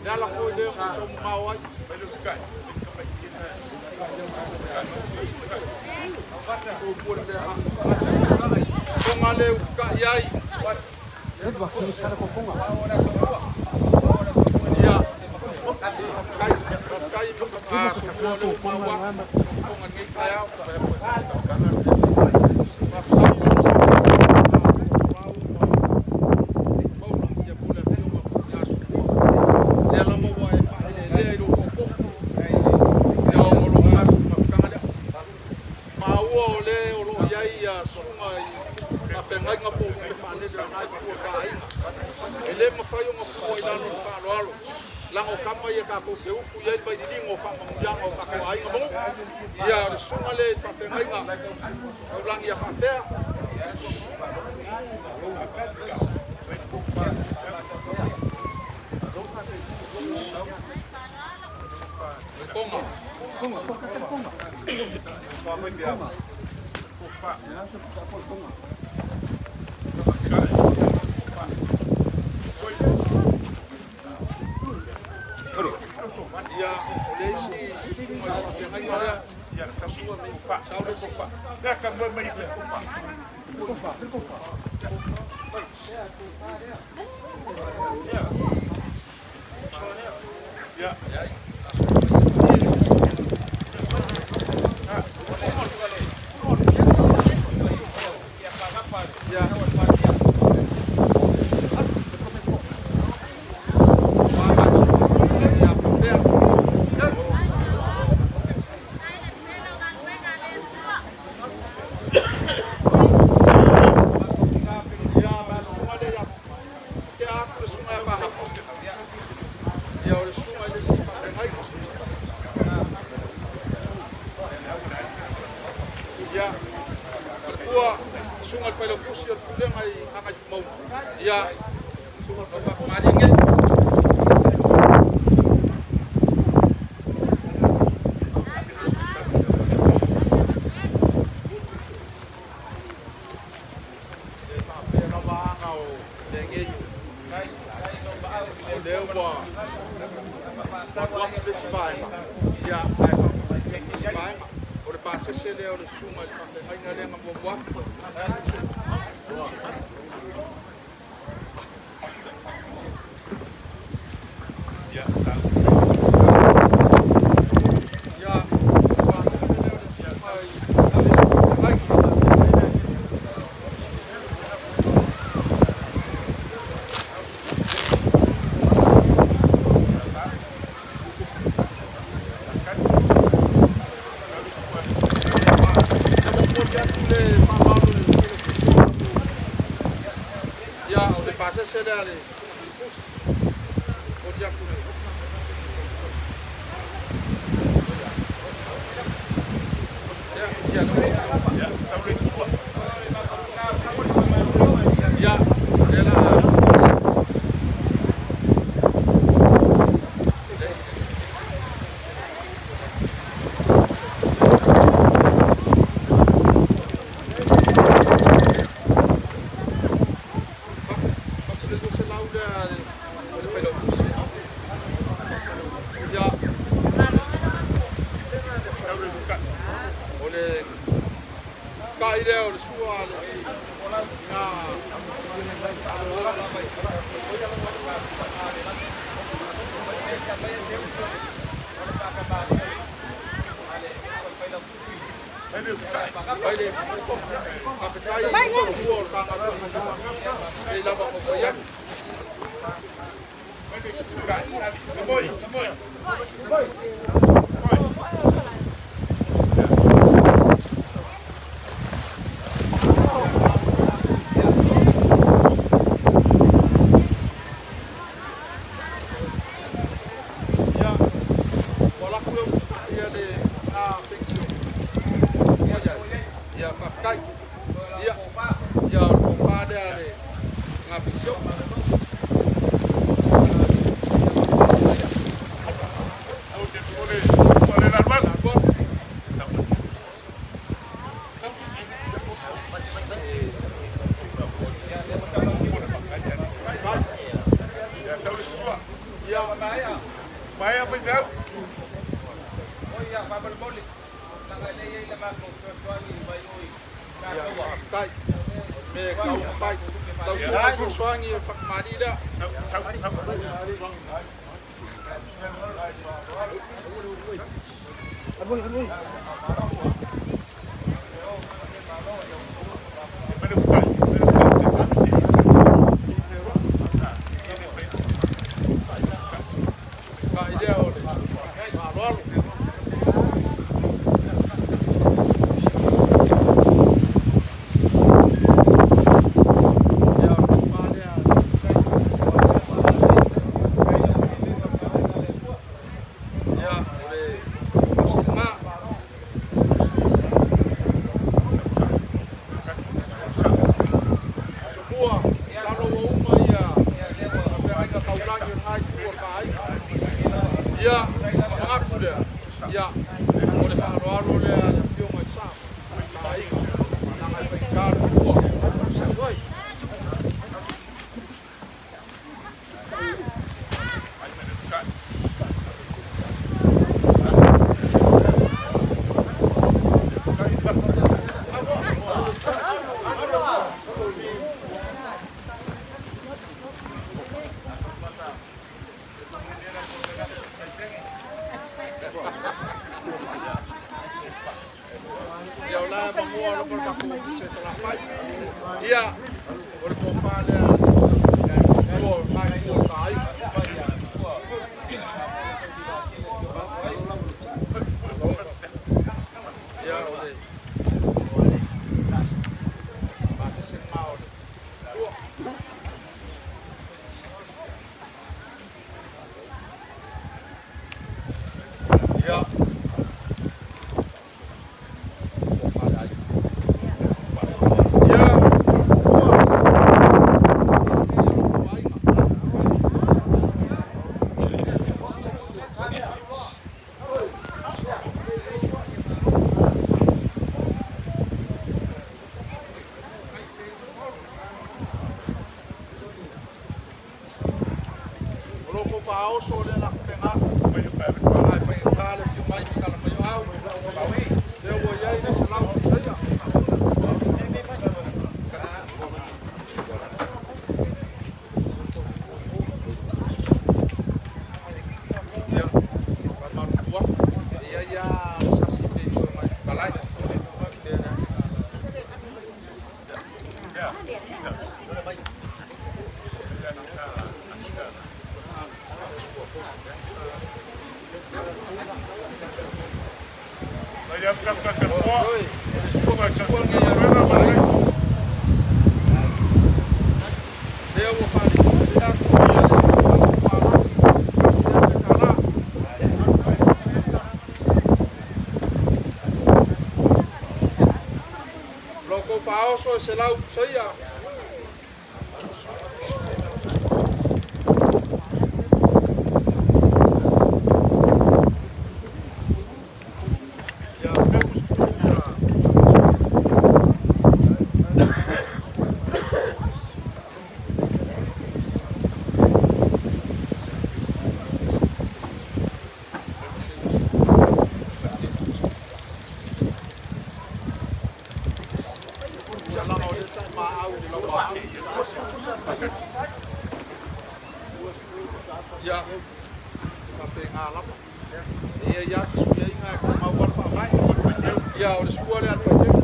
Le ala foi lea o sou mamao ai. Tonga le ufukai ai. Ia, faafetai, faafetai Asomua o lea ua maua atu tonga lenei taeao. Faafetai Paula, ia po o le afioga ia Asomua. Lea lava ua e faaeleelea i lou tootoo. Ia ona o lou mafutaga lea. Maua o le o lo o i ai susuga i faafeagaiga po o lupe faalele o lena itu o le taaiga. E le mafai ona fua i lalo o le faaaloalo, leaga o tama ia tatou te utu i ai le vaililiga o faamanuiaga o tatou aiga ma nuu. Ia o le susuga lea i faafeagaiga taulagi ia faapea. Tonga. Ia, o le isi faafeagaiga lea. Ua alu atu le isi vaega, ia, ae faapea le isi vaega. O le pasese lea o le susuga i le faafeagaiga lea na muamua atu. Ia, o le pasese lea o le susuga i le faafeagaiga. E momoli atu le faaaloalo i le Ia, o le pasese lea a le Pusi. Momoli atu le Ia, ia, ia, lea la O le kai lea o le sua a le na Ia, ua alu atu e usitai le penisione. Ia, faafetai. Ia, ia o le tofa lea a le na penisione. Ia, Maea faifeau. Ia, faamolemole. Leaga e le i ai le matou fesoasoani mai o i Ia, faafetai. Me tau fai. Lau susuga i fesoasoani e fakamali lea. Kai lea o le faaaloalo. Ia, o le tofa lea. Ia, o le ma. Tumua, lalo ua uma ia feagaiga taulagi o lena itu o le vaaiga. Ia, ona manatu lea, ia, o le faaaloalo lea a le Afioga i Sa, ma aiga, leaga e faigata le tua. Ia, o la e mamoa lava le tatou ofisa i Salafai. Ia, o le tofa lea ua o lena itu o le vaaiga. Ia, o le pasese lena o le tua. Ia, tofa le aiga. Ia, ua. faaoso lea la faapena Tulaga e faigata le afio mai ma tala mai o au. Lea ua i ai le 100 saia. Ia, faamalulu atu. E i ai lava sasi pei ona e fetalai. Loko faaoso e 100 saia. Ia, faapena lava. E i ai lava fesuiaiga e tumau lava le faavae. Ia, o le sua lea a le faiteu.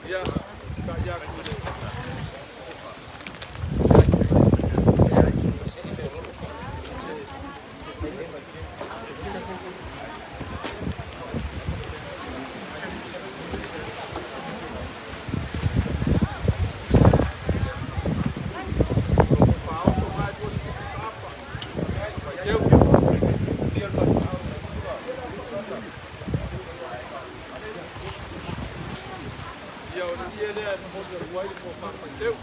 Ia, ka ia Ia, o le ie lea e momoli atu ai le tofa faiteu.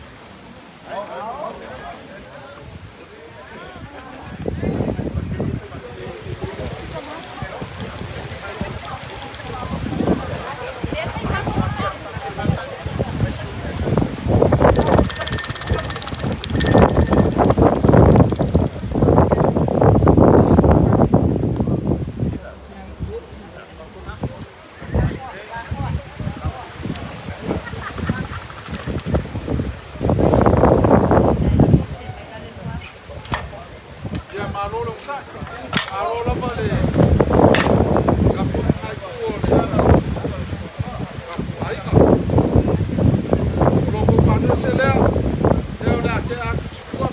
Ia, malo le onosai. Malo lava le tapuaiga i tua o le tatou aiga. O lo outou faanese lea, lea o le a tea atu i tua.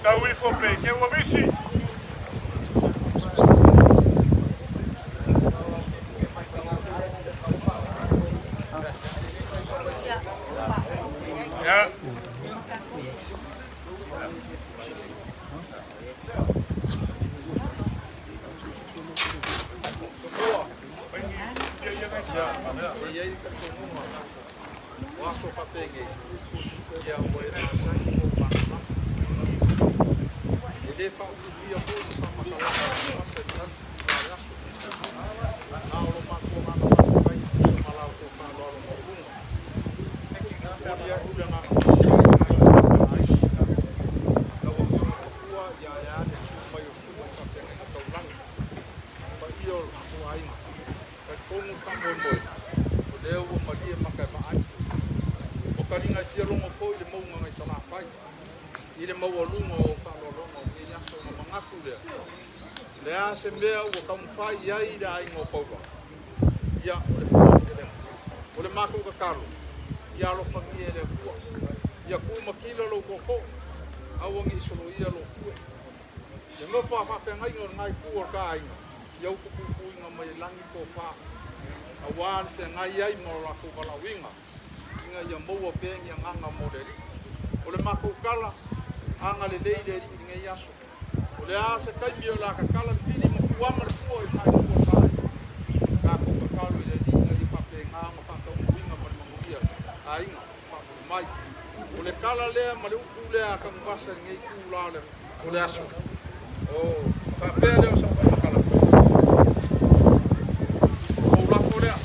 Tau ifo pe ke ua misi. Ya. Ia, e i ai le talitonuga o aso faapenei, ia ua e masani ma ou malamalama. E le faautiutia foi ni faamatalaga e masani atu i le aso. Na o lo matou agaga faafetai e tusa ma la outou faaaloalo maualuga. E momoli atu le agaga faafetai i le aiga. Lau Afioga i le Matua, ia ae a le susu mai o susuga i faafeagaiga taulagi, paia o le matou aiga. Talitonu le faamoemoe, o lea ua malie maka e vaai. Ua taliga e fia logo foi le mauga nai Salafai i le maualuga o faaaloaloga o lenei aso ona manatu lea, o le a se mea ua taumafai i ai le aiga o Paula, ia o le faamoemoe. O le matou tatalo, ia alofagia e le Atua, ia tuumatila lou tootoo, aua ne i soloia lou fue. Le nofo a faafeagaiga o lena itu o le ta aiga, ia utupuipuiga mai e lagi tofa, aua le feagai ai ma o latou valaauina, ina ia maua pea ni agaga mo le Alii. O le matou tala, agalelei le Alii i lenei aso. O le a se taimi o le a tatala le fili ma tuama le fua i faaiuga o le ta aiga. Tatou tatalo i le Alii ina ia faapena ona faataunuuina ma le manuia. aiga faamulu mai. O le tala lea ma le upu lea a Tanuvasa i lenei itula o le aso. Ona faapea lea o sau faamatalaga, o lou lafo lea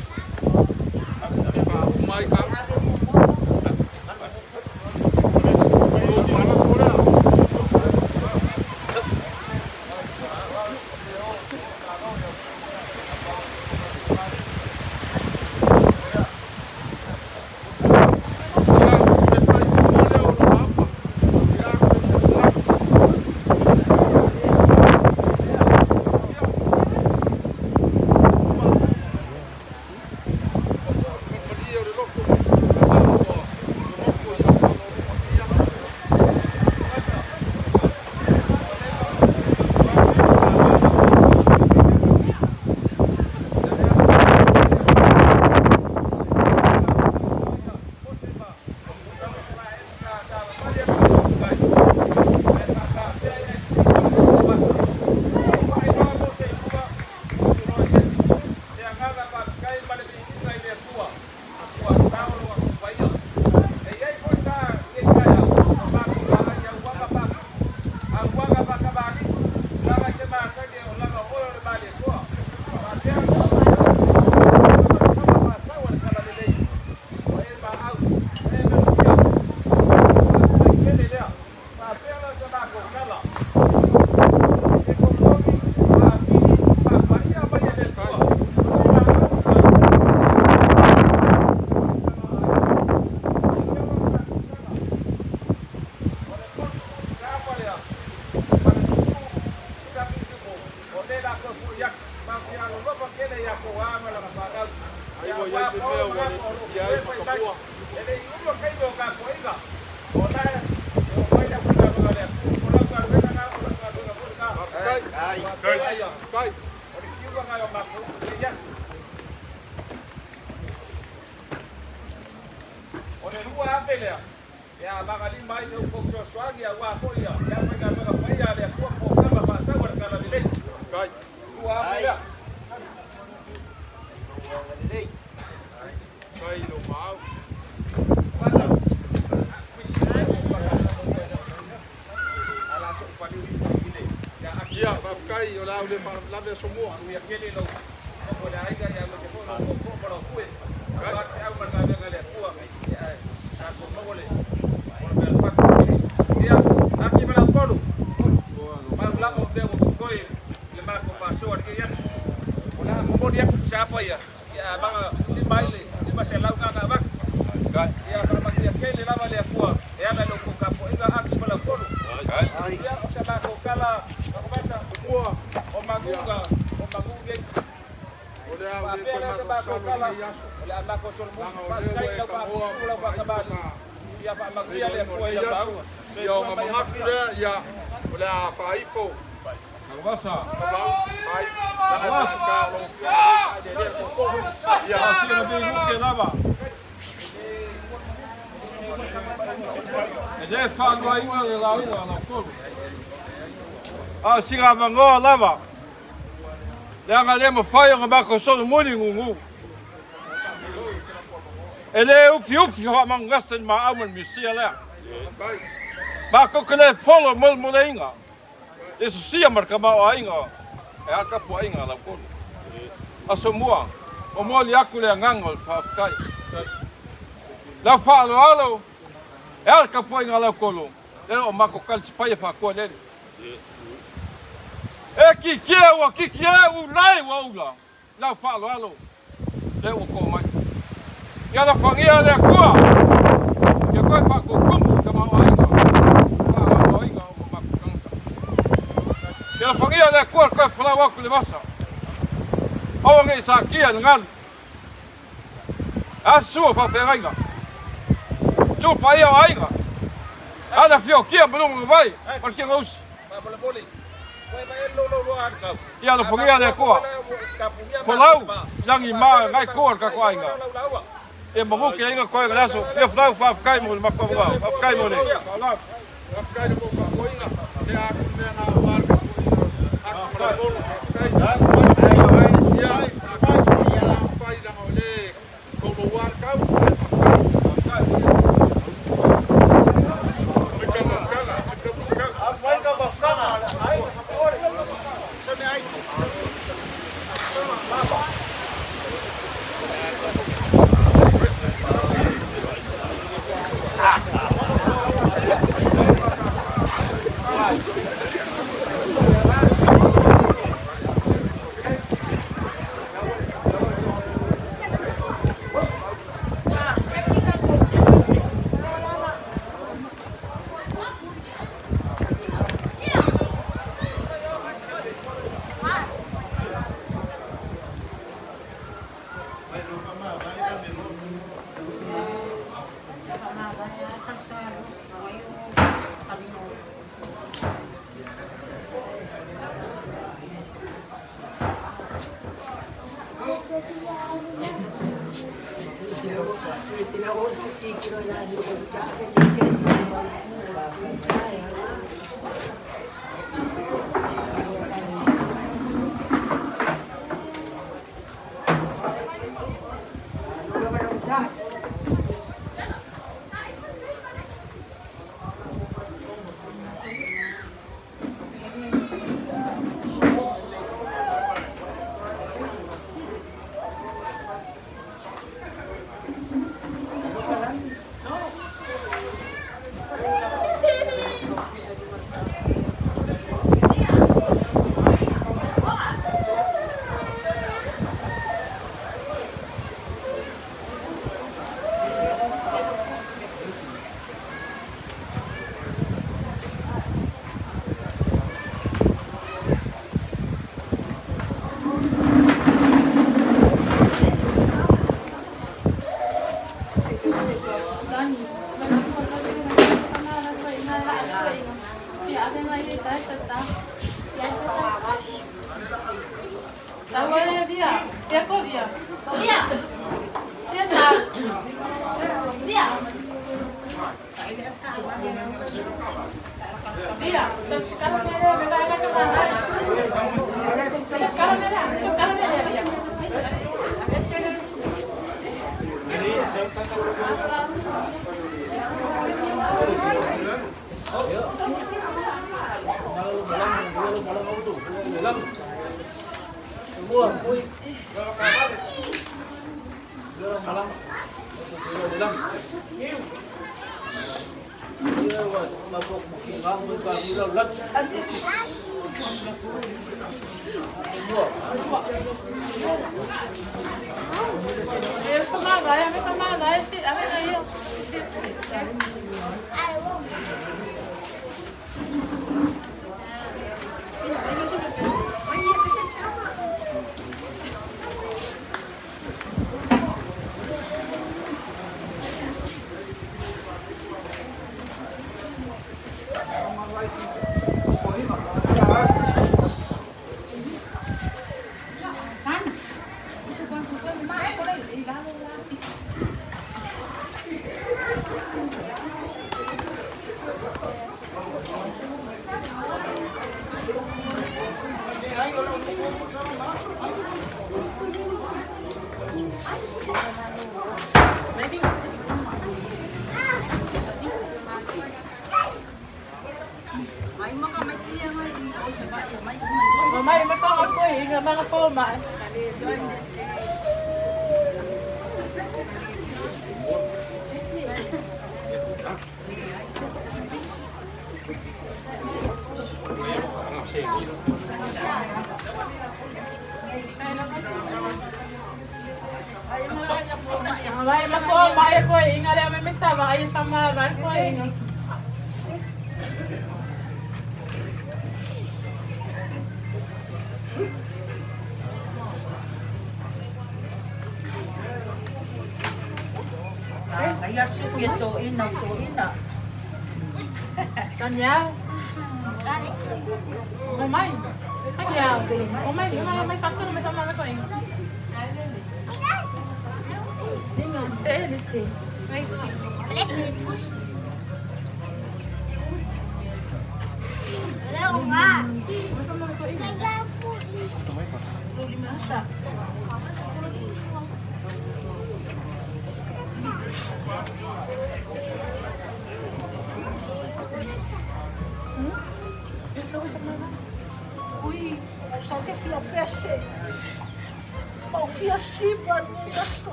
e faauma ai ka o lou faalafo lea. Ia, o le faaiuga lea o lau lauga, ia, pe 500. Ia, ua malie o le loto ma ua nonofo i lau faaaloalo ia. Ai ua i ai se mea ua le tutia ai Matamua. Faafetai. Faafetai. O le 2000 lea, ia magalima ai se upu fesoasoani aua foi ia aufaigaluega paia a le Atua po o tama faasau a le Talalelei. 2000 lea. Faafetai i lou maau. Ia, faafetai, o le a ou le faalavelave aso mua. O le a ou le toe masalosalo i lenei aso, leaga o lea ua e tagoa ma faaiu ka feiloaiga o lenei aso. Ia ona manatu lea, ia, o le a faaifo lau faaifo, leaga e faigata o lau Afioga lea e saeleelea le tootoo. Ia. E le faaluaina le lauga a Lautolu, a o sina avanoa lava, leaga e le mafai ona matou solomuli gugu. E le ufiufi faamanugese ni maau ma le misia lea. Matou te le folo molemoleina le sosia ma le tamaoaiga e a tapuaiga a Lautolu. Aso mua, momoli atu le agaga o le faafetai. Lau faaaloalo, e a le tapuaiga a Lautolu, lea o matou talisapaia faatua lele. E kikie ua kikie ulai ua ula lau faaaloalo lea ua to mai. Ia alofagia le Atua ia toe faatutumu i tamaoaiga faaaloaloina o o matou tagata. Ia alofagia le Atua toe folau atu i le vasa. Aua ne i satia i le galu. A sua faafeagaiga. Su paia o aiga. A na fiotia ma luga na vai o le Kinausi. Ia alofagia le Atua. Folau lagi ma ngai koa le tatou aiga. Ia magu ke aiga koe le aso. Ia folau faafetai mo le matou avanoa. Faafetai mo le. Faafetai le tou faafofoga. Lea atu le mea na aua le tapuaiga atu ma Lautolu. Faafetai. Ia, tatou fai leaga o lea e tauloua le tau. Ae faafetai.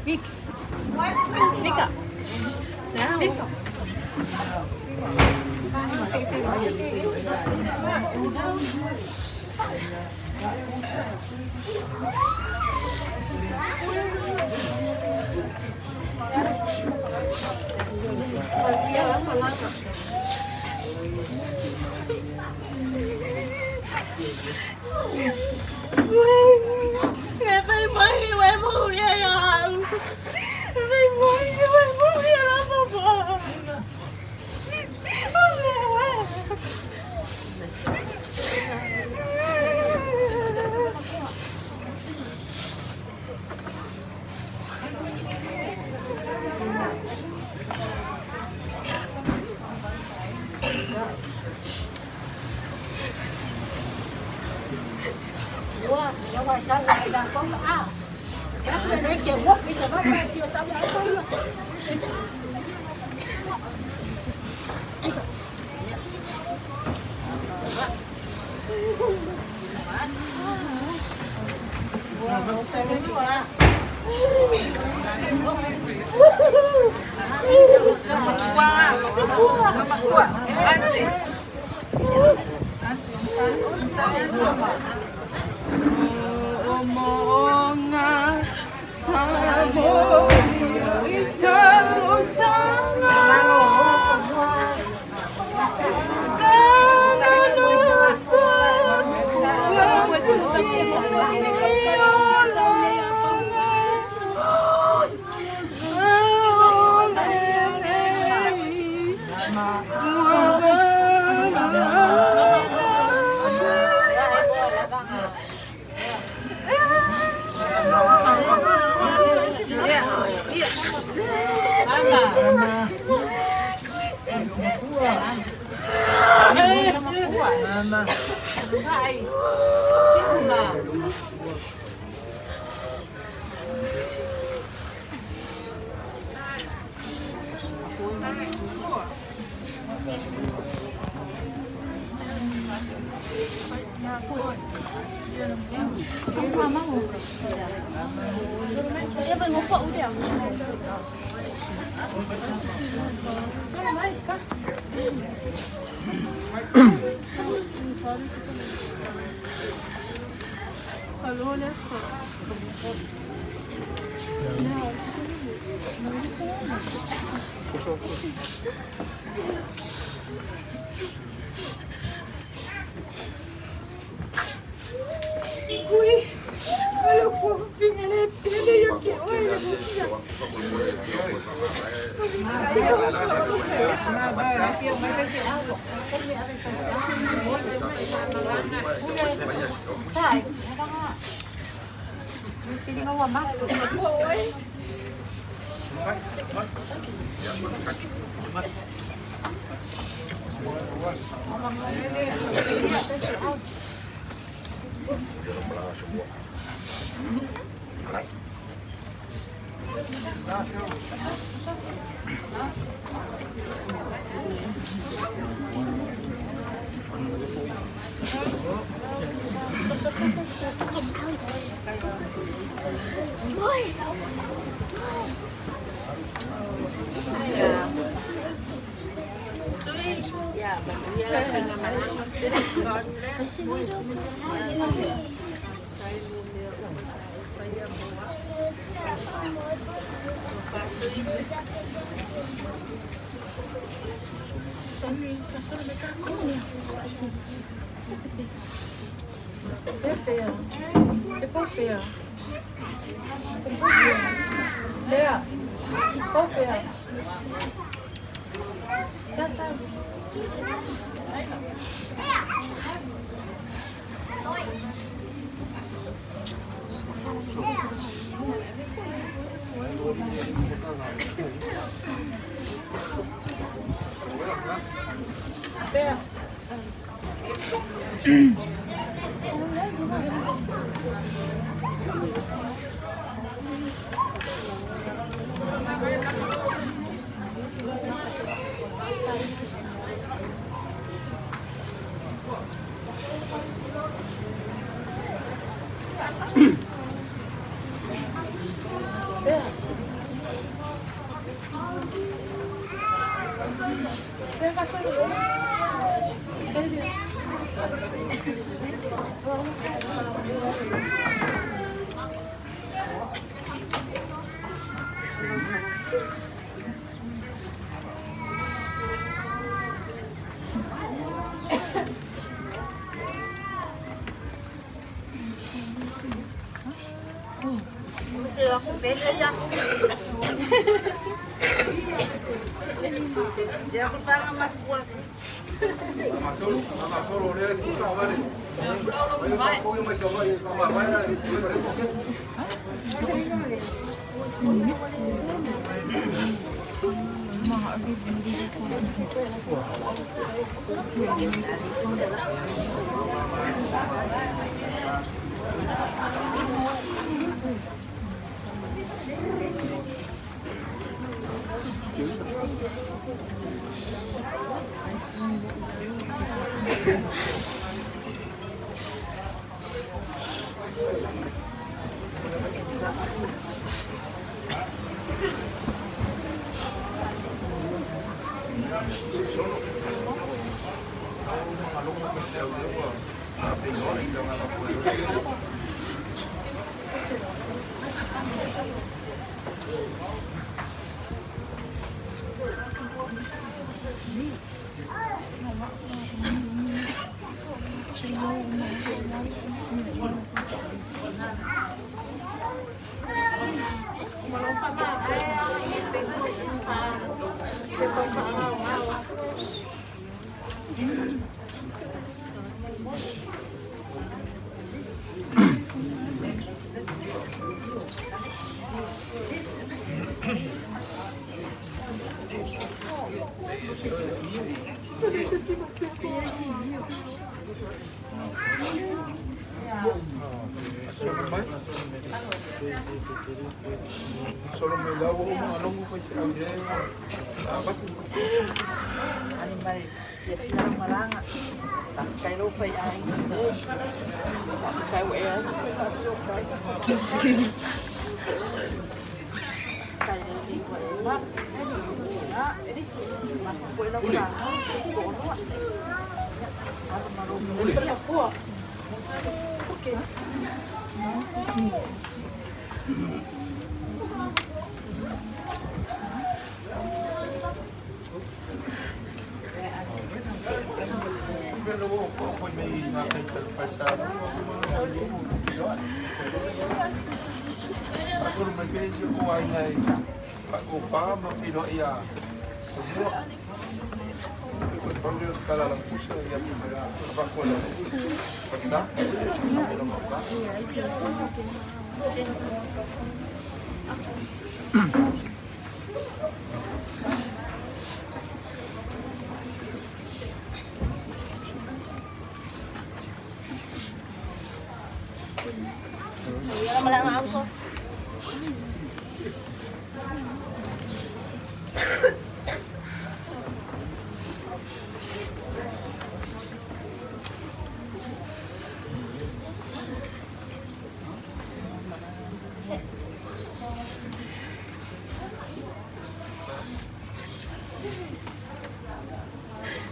Mix. Nika. Listo.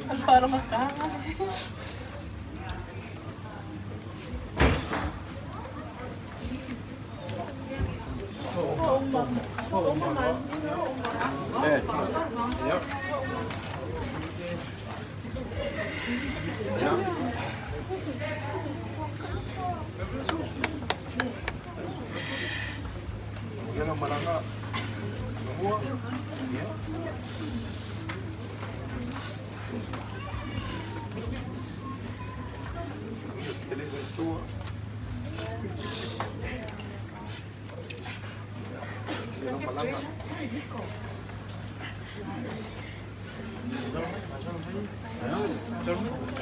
Alfaro Macau.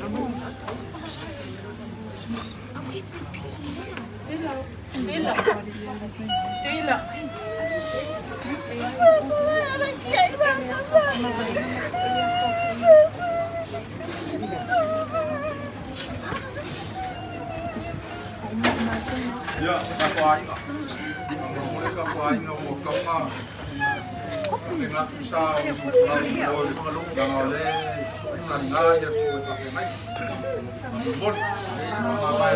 Ia, tatou aiga. Mo le tatou aiga ua tauna le gatusa o leaga o le taliga ia tua e faafeagai. Momoli, mavae.